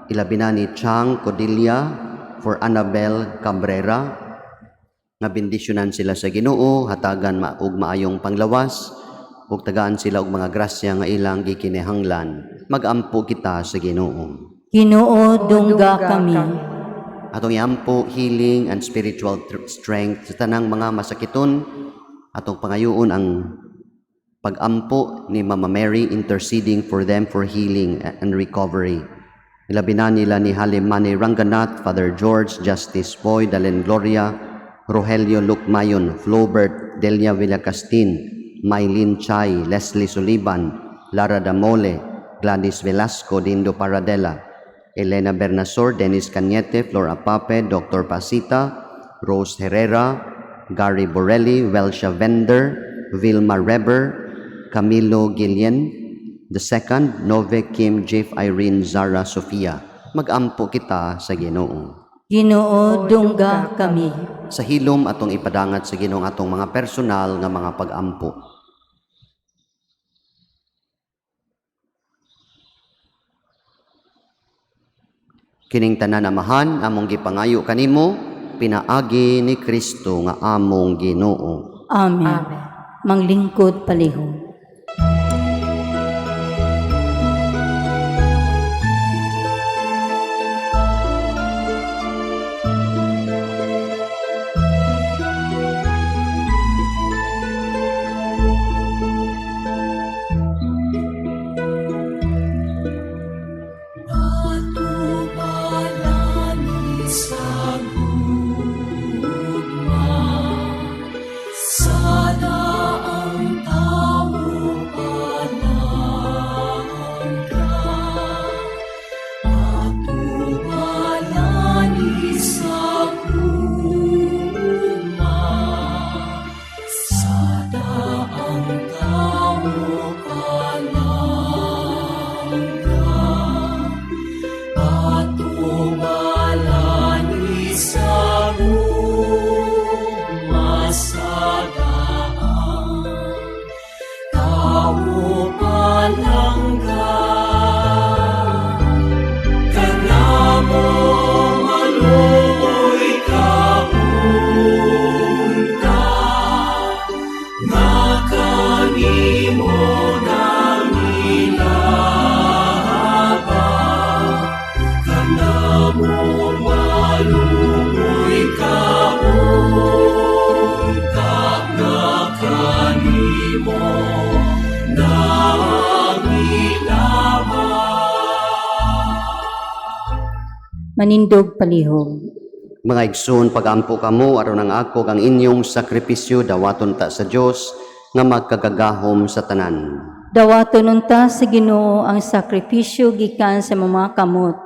ilabi na ni Chang Codilla for Annabel Cabrera, nga bendisyonan sila sa Ginoo, hatagan og maayong panglawas, ug tagaan sila og mga grasya nga ilang gikinahanglan. Magampo kita sa Ginoo. Ginoo, dungga kami. Atong iampo healing and spiritual strength sa tanang mga masakiton. Atong pangayoon ang pagampo ni Mama Mary interceding for them for healing and recovery. Ilabi na nila ni Halimani Ranganath, Father George, Justice Boy, Dalen Gloria, Rogelio Lukmayon, Flobert Delia Villacastin, Mylene Chay, Leslie Suliban, Lara Damole, Gladys Velasco, Dindo Paradela, Elena Bernasor, Dennis Cañete, Flor Apape, Dr. Pasita, Rose Herrera, Gary Borelli, Welsha Vender, Vilma Reber, Camilo Guillen, the second, Nove Kim, Jeff Irene, Zara Sofia. Magampo kita sa Ginoo. Ginoo, dungga kami. Sa hilom atong ipadangat sa Ginoo ang atong mga personal nga mga pagampo. Kining tanan, Amahan, among gipangayo kanimo pinaagi ni Kristo nga among Ginoo. Amen. Amen. Manglingkod palihog. Atubalani sa gugma, sa daang tawo palangga. Atubalani sa gugma, sa daang tawo palangga. Atubalani sa gugma sa daang tawo palangga. Kanamo maluoy kaunta, nga kanimo nangilaba. Kanamo maluoy kaunta, nga kanimo nangilaba. Manindog palihog. Mga igsoon, pagampo kamo aron ang ako kang inyong sakripisyo dawaton ta sa Dios nga magkagagahom sa tanan. Dawaton unta sa Ginoo ang sakripisyo gikan sa mga kamot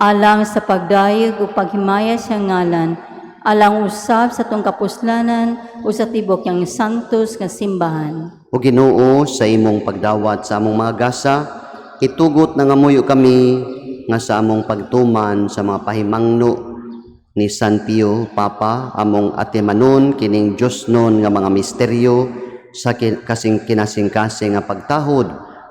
alang sa pagdayeg ug paghimaya sa ngalan, alang usab sa atong kapuslanan o sa tibok yang santos nga simbahan. O Ginoo, sa imong pagdawat sa among mga gasa, itugot na ngamuyo kami nga sa among pagtuman sa mga pahimangno ni San Pio Papa, among atimanon kining Diosnon nga mga misteryo sa kasing kinasingkasing nga pagtahod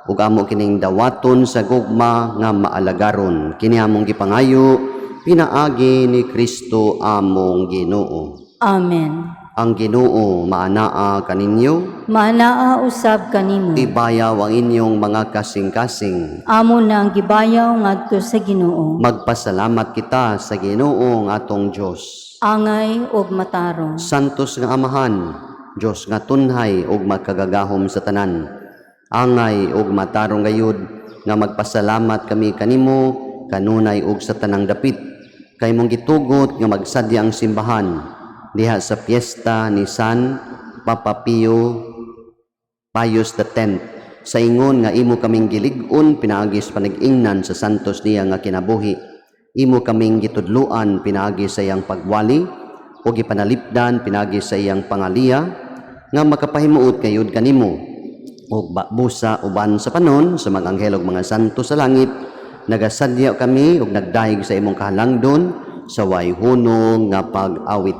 ug amo kining dawaton sa gugma nga maalagaron. Kini among gipangayo pinaagi ni Kristo among Ginoo. Amen. Ang Ginoo maanaa kaninyo. Maanaa usab kanimo. Ibayaw ang inyong mga kasing-kasing. Amo na ang gibayaw ngadto sa Ginoo. Magpasalamat kita sa Ginoo nga atong Dios. Angay ug matarong. Santos nga Amahan, Dios nga tunhay ug magkagagahom sa tanan. Angay ug matarong gayud nga magpasalamat kami kanimo kanunay ug sa tanang dapit kay mong gitugot nga magsadya ang simbahan diha sa piyesta ni San Papa Pio Pius X sa ingon nga imo kaming gilig-on pinaagi sa panag-ingnan sa santos niya nga kinabuhi. Imo kaming gitudloan pinaagi sa iyang pagwali o gipanalipdan pinaagi sa iyang pangaliya nga makapahimuot kayod kanimo ug busa uban sa panon sa mga anghel ug mga santo sa langit. Nagasadya kami ug nagdayeg sa imong kahalangdon sa way hunong nga pag-awit.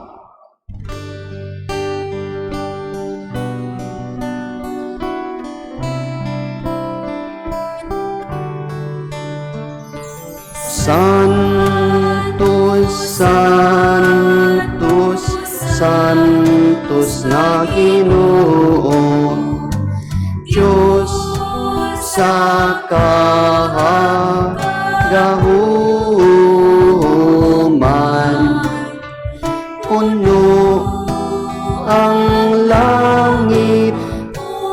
Santos, Santos, Santos na Ginoo, Diyos sa kahagahuman. Puno ang langit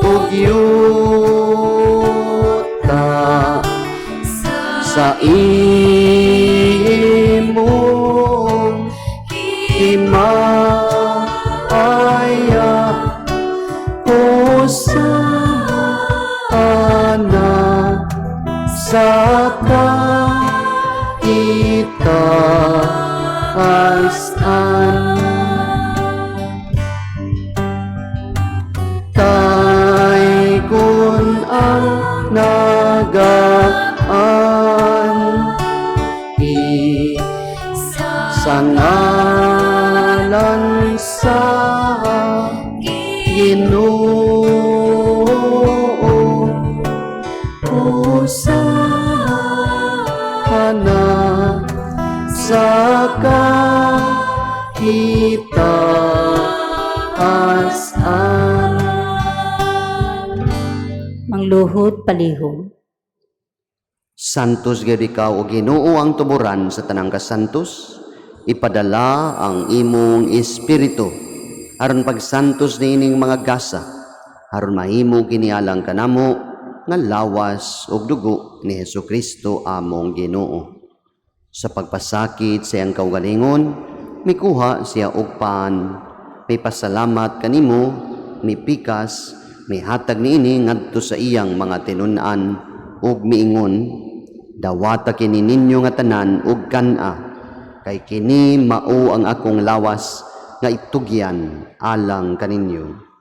ug yuta sa imong himaya. Hosana sa kaitaasan. Kay kun ang nagaan sa ngalan sa Ginoo, Hosana sa kaitaasan. Mangluhod palihog. Santos gyud ikaw, o Ginoo, ang tuburan sa tanang kasantos. Ipadala ang imong espiritu aron pagsantos niining mga gasa, aron mahimo kini alang kanamo nga lawas ug dugo ni Hesukristo among Ginoo. Sa pagpasakit sa iyang kaugalingon, mikuha siya og pan, mipasalamat kanimo, mipikas, mihatag niini ngadto sa iyang mga tinun-an ug miingon, "Dawata kini ninyo nga tanan ug kan-a, kay kini mao ang akong lawas nga itugyan alang kaninyo."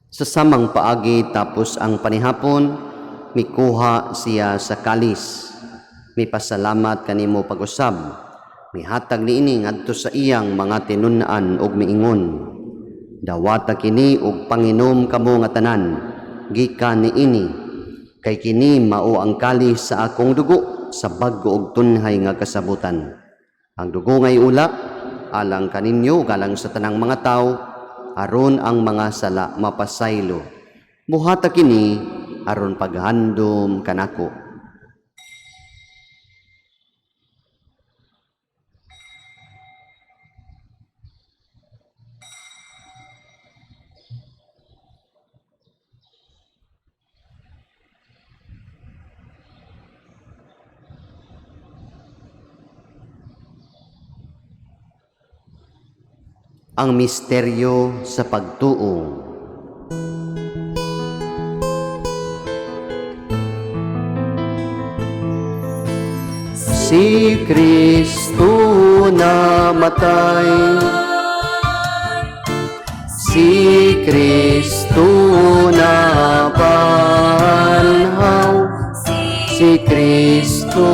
Sa samang paagi tapos ang panihapon, mikuha siya sa kalis. Mipasalamat kanimo pag-usab. Mihatag niini ngadto sa iyang mga tinun-an ug miingon, "Dawata kini ug panginom kamo nga tanan gikan niini, kay kini mao ang kalis sa akong dugo sa bag-o ug tunhay nga kasabutan. Ang dugo ngay ula alang kaninyo ug alang sa tanang mga tawo aron ang mga sala mapasaylo. Buhata kini aron paghandom kanako." Ang misteryo sa pagtuo. Si Kristo namatay, si Kristo nabanhaw, si Kristo,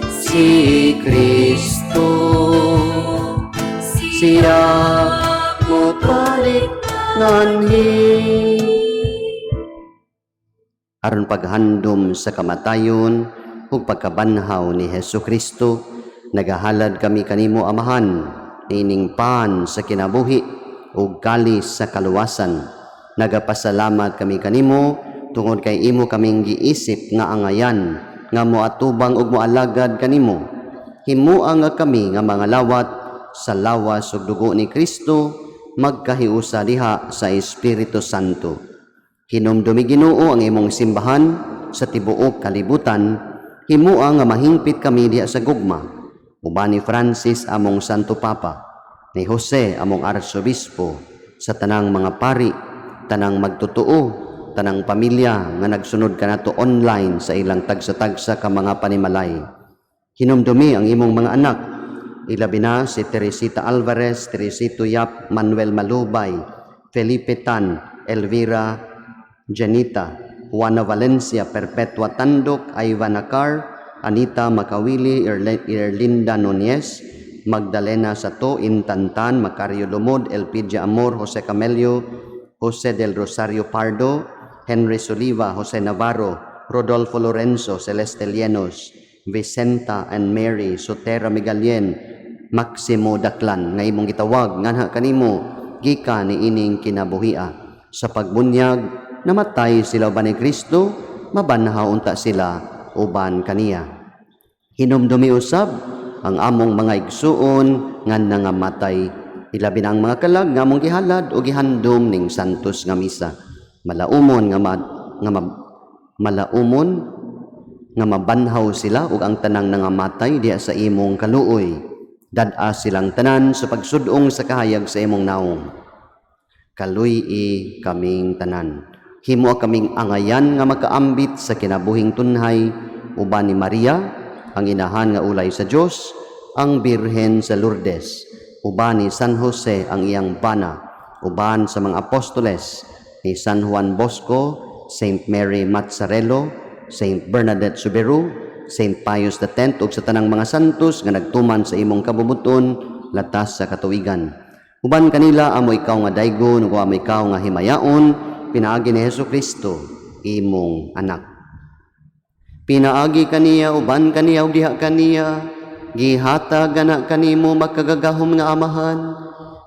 si Kristo, siya mobalik nganhi. Aron paghandom sa kamatayon ug pagkabanhaw ni Hesus Kristo, nagahalad kami kanimo, Amahan. Ining pan sa kinabuhi ug kalis sa kaluwasan. Nagapasalamat kami kanimo tungod kay imo kaming giisip nga angayan nga moatubang ug moalagad kanimo. Himua nga kami nga mga lawat sa lawas ug dugo ni Kristo magkahiusa diha sa Espiritu Santo. Hinumdumi, Ginoo, ang imong simbahan sa tibuok kalibutan. Himua nga mahingpit kami diha sa gugma uban ni Francis among Santo Papa, ni Jose among Arsobispo, sa tanang mga pari, tanang magtotoo, tanang pamilya nga nagsunod kanato online sa ilang tagsa-tagsa ka mga panimalay. Hinumdumi ang imong mga anak, ilabi na si Teresita Alvarez, Teresito Yap, Manuel Malubay, Felipe Tan, Elvira Janita, Juana Valencia, Perpetua Tandok, Ivan Acar, Anita Macawili, Erlinda Nunez, Magdalena Sato, Intantan, Macario Lumod, Elpidia Amor, Jose Camelio, Jose del Rosario Pardo, Henry Soliva, Jose Navarro, Rodolfo Lorenzo, Celeste Llenos, Vicenta and Mary, Sotera Megalien, Maximo Daclan, nga imong gitawag nganha kanimo gikan ni ining kinabuhia. Sa pagbunyag, namatay sila uban ni Kristo, mabanhaw unta sila uban kaniya. Hinumdumi usab ang among mga igsuon nga nangamatay, ilabi na ang mga kalag nga among gihalad o gihandom ning santos nga misa. Malaumon nga mabanhaw sila ug ang tanang nangamatay diha sa imong kaluoy. Dad-a silang tanan sa pagsud-ong sa kahayag sa imong naong. Kaluy-i kaming tanan. Himoa kaming angayan nga makaambit sa kinabuhing tunhay uban ni Maria, ang inahan nga ulay sa Dios, ang Birhen sa Lourdes, uban ni San Jose ang iyang bana, uban sa mga apostoles, ni San Juan Bosco, Saint Mary Mazzarello, Saint Bernadette Soubirous, Saint Pius X ug sa tanang mga santos nga nagtuman sa imong kabubut-on latas sa katuigan. Uban kanila amo ikaw nga daygon ug amo ikaw nga himayaon pinaagi ni Hesus Kristo, imong anak. Pinaagi kaniya, uban kaniya ug diha kaniya, gihatag ana kanimo, makagagahom nga Amahan,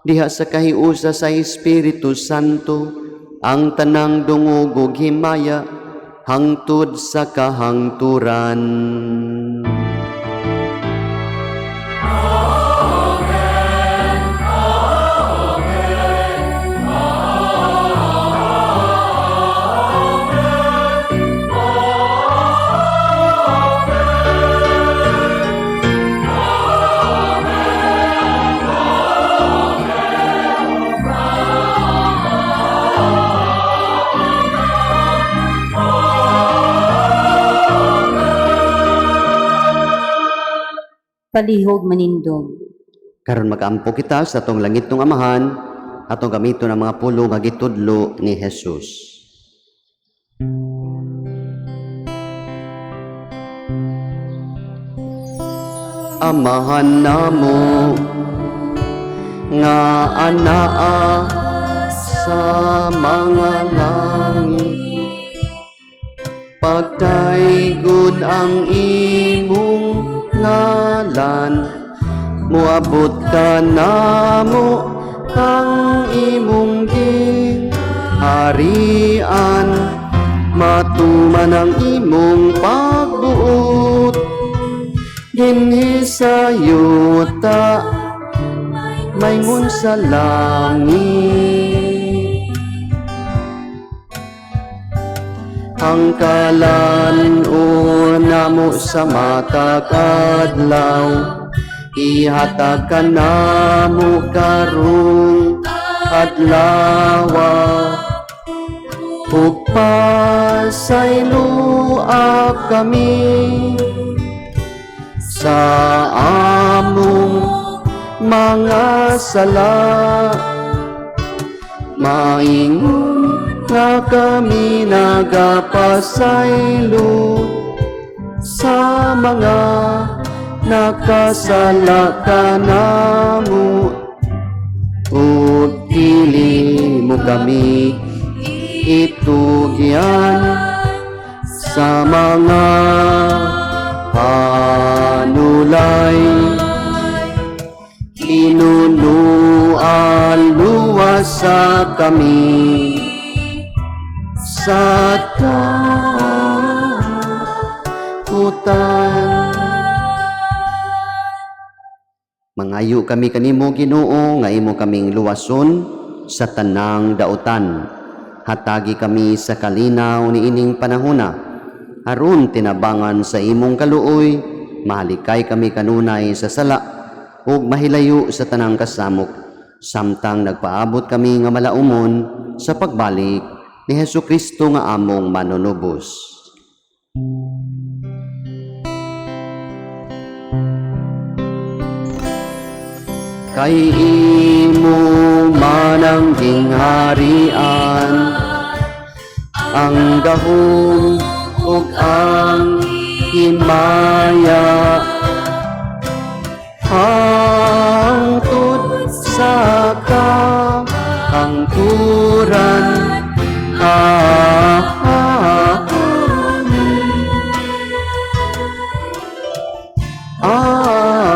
diha sa kahiusa sa Espiritu Santo, ang tanang dungog ug himaya hangtod sa kahangturan. Palihog manindog. Karon magampo kita sa atong langitnong Amahan, atong gamiton ang mga pulong nga gitudlo ni Jesus. Amahan namo nga anaa sa mga langit, pagdaygon ang imong ngalan, moabot ka namo ang imong harian, matuman ang imong pagbuot dinhi sa yuta maingon sa langit. Ang kalan-on namo sa matag adlaw, ihatag kanamo karong adlawa, ug pasayloa kami sa among mga sala, maingon nga kami nagapasaylo sa mga nakasala kanamo, ug dili mo kami itugyan sa mga panulay. Binunuan, luwasa kami sa takutan. Mangayo kami kanimo, Ginoo, nga imo kaming luwason sa tanang dautan. Hatagi kami sa kalinaw niining panahona. Aron tinabangan sa imong kaluoy, mahalikay kami kanunay sa sala ug mahilayo sa tanang kasamok, samtang nagpaabot kami nga malaumon sa pagbalik ni Hesus Kristo nga among manunubos. Kay imo man ang gingharian, ang gahom ug ang himaya, hangtod sa kahangturan. Amen. Amen.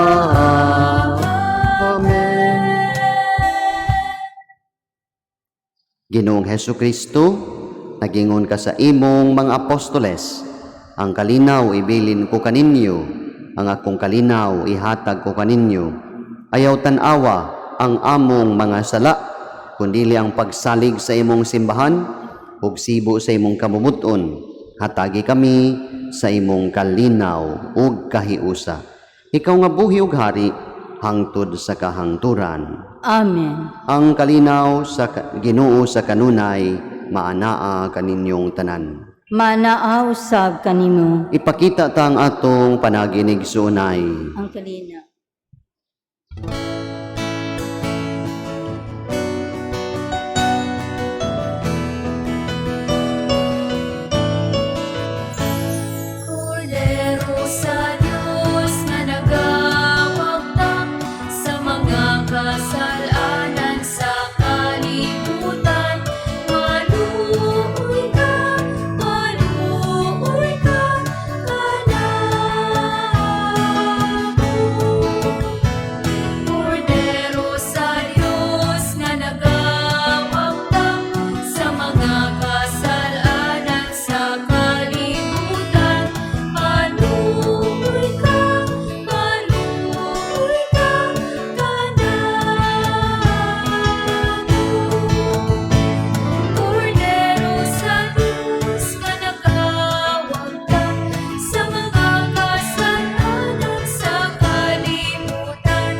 Ginoong Heso Kristo, nagingon ka sa imong mga apostoles, "Ang kalinaw ibilin ko kaninyo, ang akong kalinaw ihatag ko kaninyo. Ayaw tan-awa ang among mga sala, kundili ang pagsalig sa imong simbahan ug sibo sa imong kabubut-on. Hatagi kami sa imong kalinaw ug kahiusa. Ikaw nga buhi ug hari hangtod sa kahangturan." Amen. Ang kalinaw sa Ginoo sa kanunay maanaa kaninyong tanan. Manaa usab kanimo. Ipakita ta ang atong panaginig suunay. Ang kalinaw. Kordero sa Diyos nga nagawagtang sa mga kasalanan sa kalibutan. Maluoy ka, maluoy ka, kanamo. Kordero sa Diyos nga nagawagtang sa mga kasalanan sa kalibutan. Maluoy ka, maluoy ka, kanamo. Kordero sa Diyos nga nagawagtang sa mga kasalanan sa kalibutan.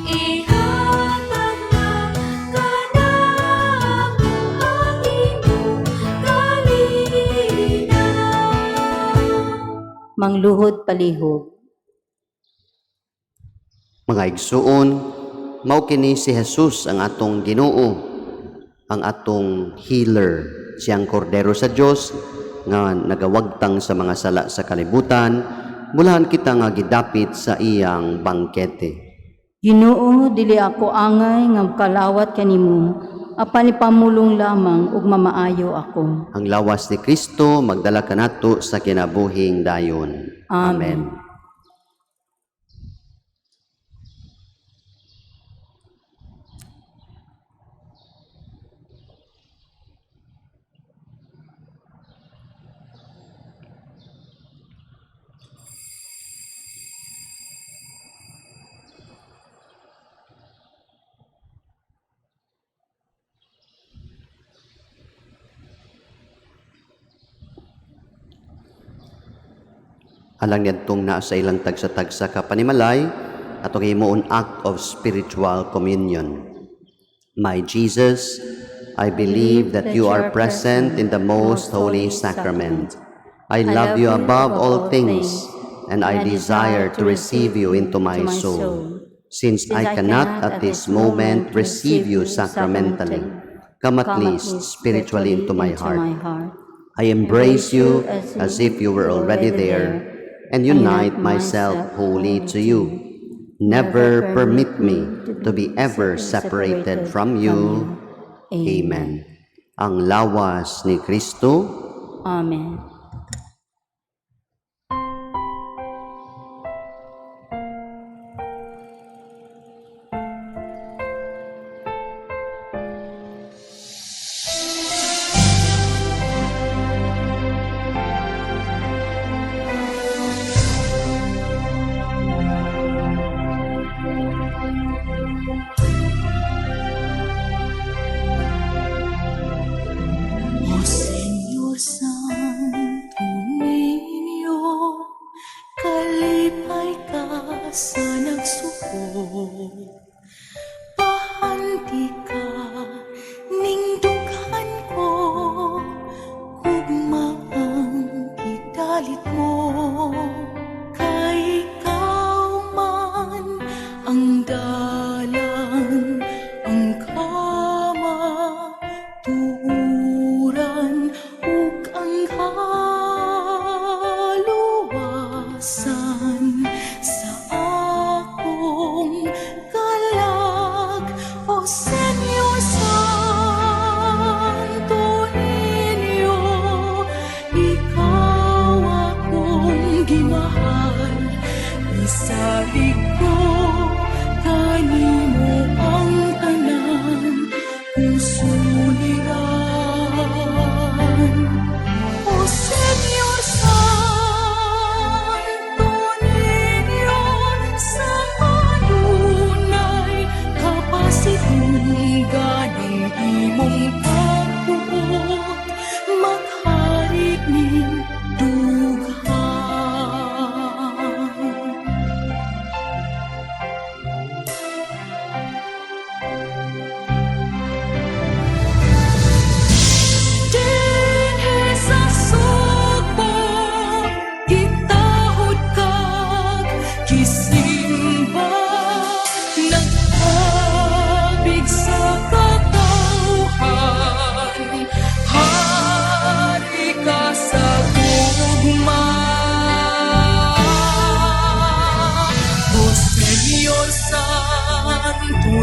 Ihatag na kanamo ang imong kalinaw. Mangluhod palihog. Mga igsuon, mao kini si Jesus ang atong Ginoo, ang atong healer, siyang kordero sa Dios nga nagawagtang sa mga sala sa kalibutan. Mulahan kita nga gidapit sa iyang bangkete. Ginoo, dili ako angay nga kalawat kanimo, apan ipamulong lamang ug mamaayo ako. Ang lawas ni Kristo magdala kanato sa kinabuhing dayon. Amen. Alang niadtong naa sa ilang tagsa-tagsa ka panimalay, atong himuon act of spiritual communion. My Jesus, I believe that you are present in the most holy sacrament. I love you above all things, and I desire to receive you into my soul. Since I cannot at this moment receive you sacramentally, come at least spiritually into my heart. I embrace you as if you were already there and unite myself wholly to you. Never permit me to be ever separated from you. Amen. Ang lawas ni Kristo. Amen.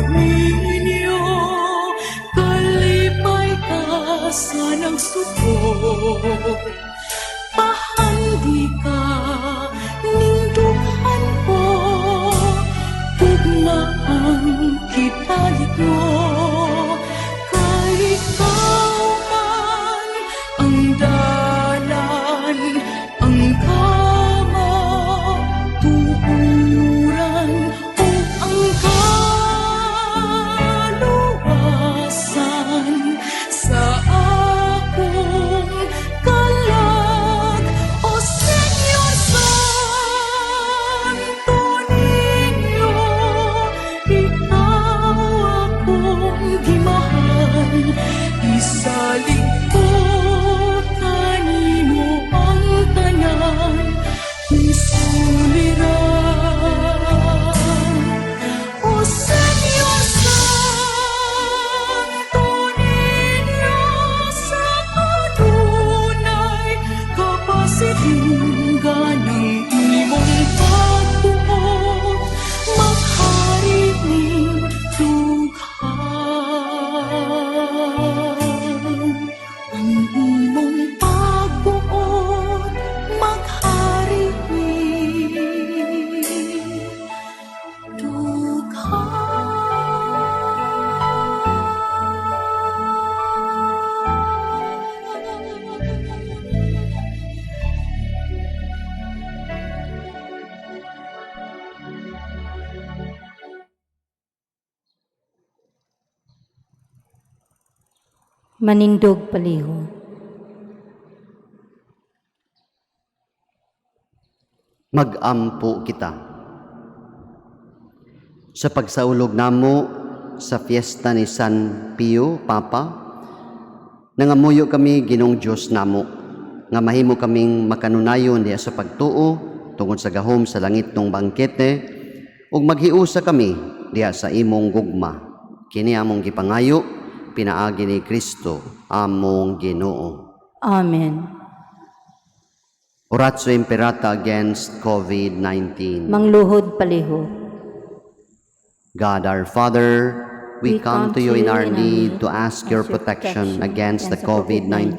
Niño, kalipay ka sa nagsupot. Pahandi ka ning dughan ko, gugma ang kitalit mo. Kay ikaw man ang dalan, ang kamatuoran, ug ang kaluwasan sa akong kalag. O Señor Santo Niño, ikaw akong gimahal. Isalig ko kanimo ang tanan kong suliran. O Señor Santo Niño, sa kanunay kapasitinggan ng imong pagbuot, maghari ning dughan. Ang imong pagbuot, maghari ning dughan. Manindog palihog. Magampo kita. Sa pagsaulog namo sa fiesta ni San Pio Papa, nangamuyo kami, Ginoong Dios namo, nga mahimo kaming makanunayon diha sa pagtuo tungod sa gahom sa langitnong bangkete ug maghiusa kami diha sa imong gugma. Kini among gipangayo pinaagi ni Kristo among Ginoo. Amen. Oratio Imperata against COVID-19. Mangluhod palihog. God our Father, we come to you in our need to ask your protection against the COVID-19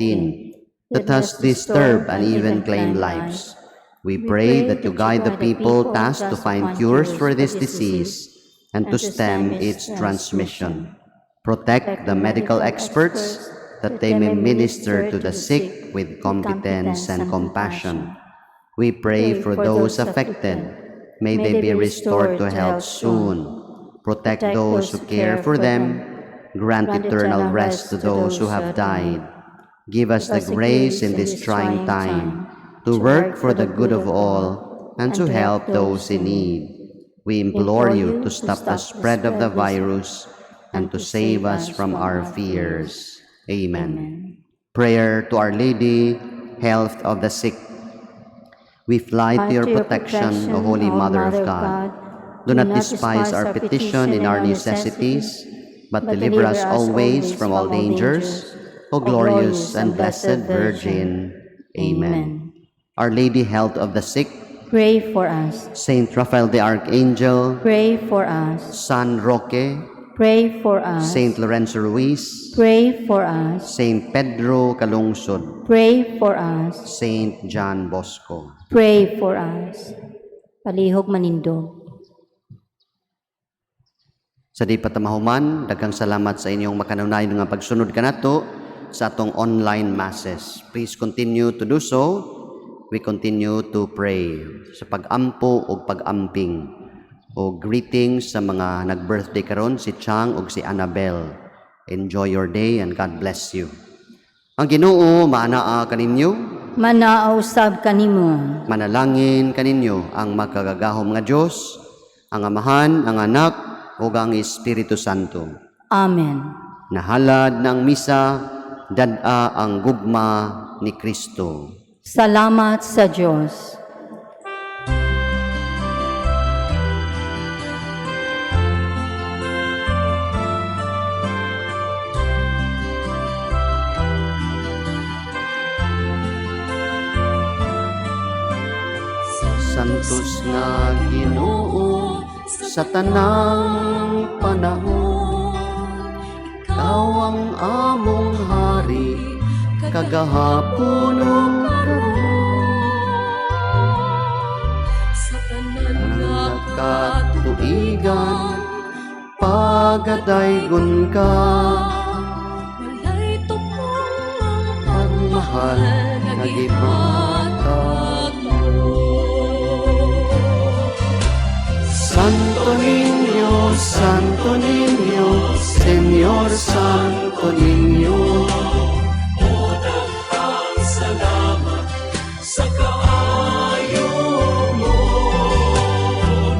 that has disturbed and even claimed lives. We pray that you guide the people tasked to find cures for this disease and to stem its transmission. Protect the medical experts that they may minister to the sick with competence and compassion. We pray for those affected. May they be restored to health soon. Protect those who care for them. Grant eternal rest to those who have died. Give us the grace in this trying time to work for the good of all and to help those in need. We implore you to stop the spread of the virus and to save us from our fears. Amen. Prayer to Our Lady, Health of the Sick. We fly to your protection, O Holy Mother of God. Do not despise our petition in our necessities, but deliver us always from all dangers, O glorious and blessed Virgin. Amen. Our Lady, Health of the Sick, Pray for us. Saint Raphael the Archangel, Pray for us. San Roque, Pray for us. Saint Lorenzo Ruiz, Pray for us. Saint Pedro Calungsod, Pray for us. Saint John Bosco. Pray for us. Palihog manindog. Sa di pa ta mahuman, daghang salamat sa inyong makanunayon nga pagsunod kanato sa atong online masses. Please continue to do so. We continue to pray sa pag-ampo o pag-amping o greetings sa mga nag-birthday karon, si Chang ug si Annabel. Enjoy your day and God bless you. Ang Ginoo maanaa kaninyo. Manaa usab kanimo. Manalangin kaninyo ang makagagahom nga Dios, ang Amahan, ang Anak ug ang Espiritu Santo. Amen. Nahalad ng misa, dad-a ang gugma ni Kristo. Salamat sa Diyos. Santos nga Ginoo. Sa tanang panahon, ikaw ang among hari, kagahapon ug karon. Sa tanan nga Katuigan, pagadaygon ka. Walay tupong ang pagmahal pagmahal nga gihatag mo. Santo Niño, Santo Niño, Señor Santo Niño. Salamat sa kaayo mo.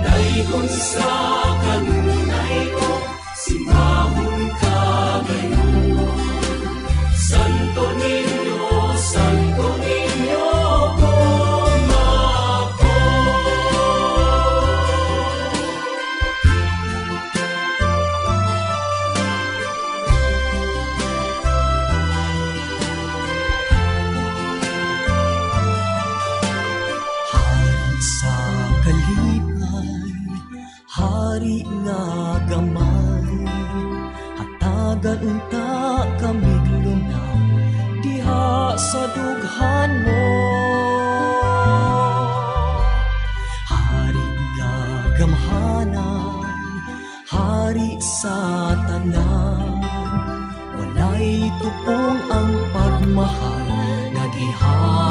Daygon sa kanunay ko, simbahon ka gayon. Santo Niño, Santo Niño, ako. Hari sa kalipay, hari nga gamay, hatagan unta kami lunaw diha sa dughan mo. Hari nga gamhanan, hari sa tanan, walay tupong ang pagmahal nga gihatag.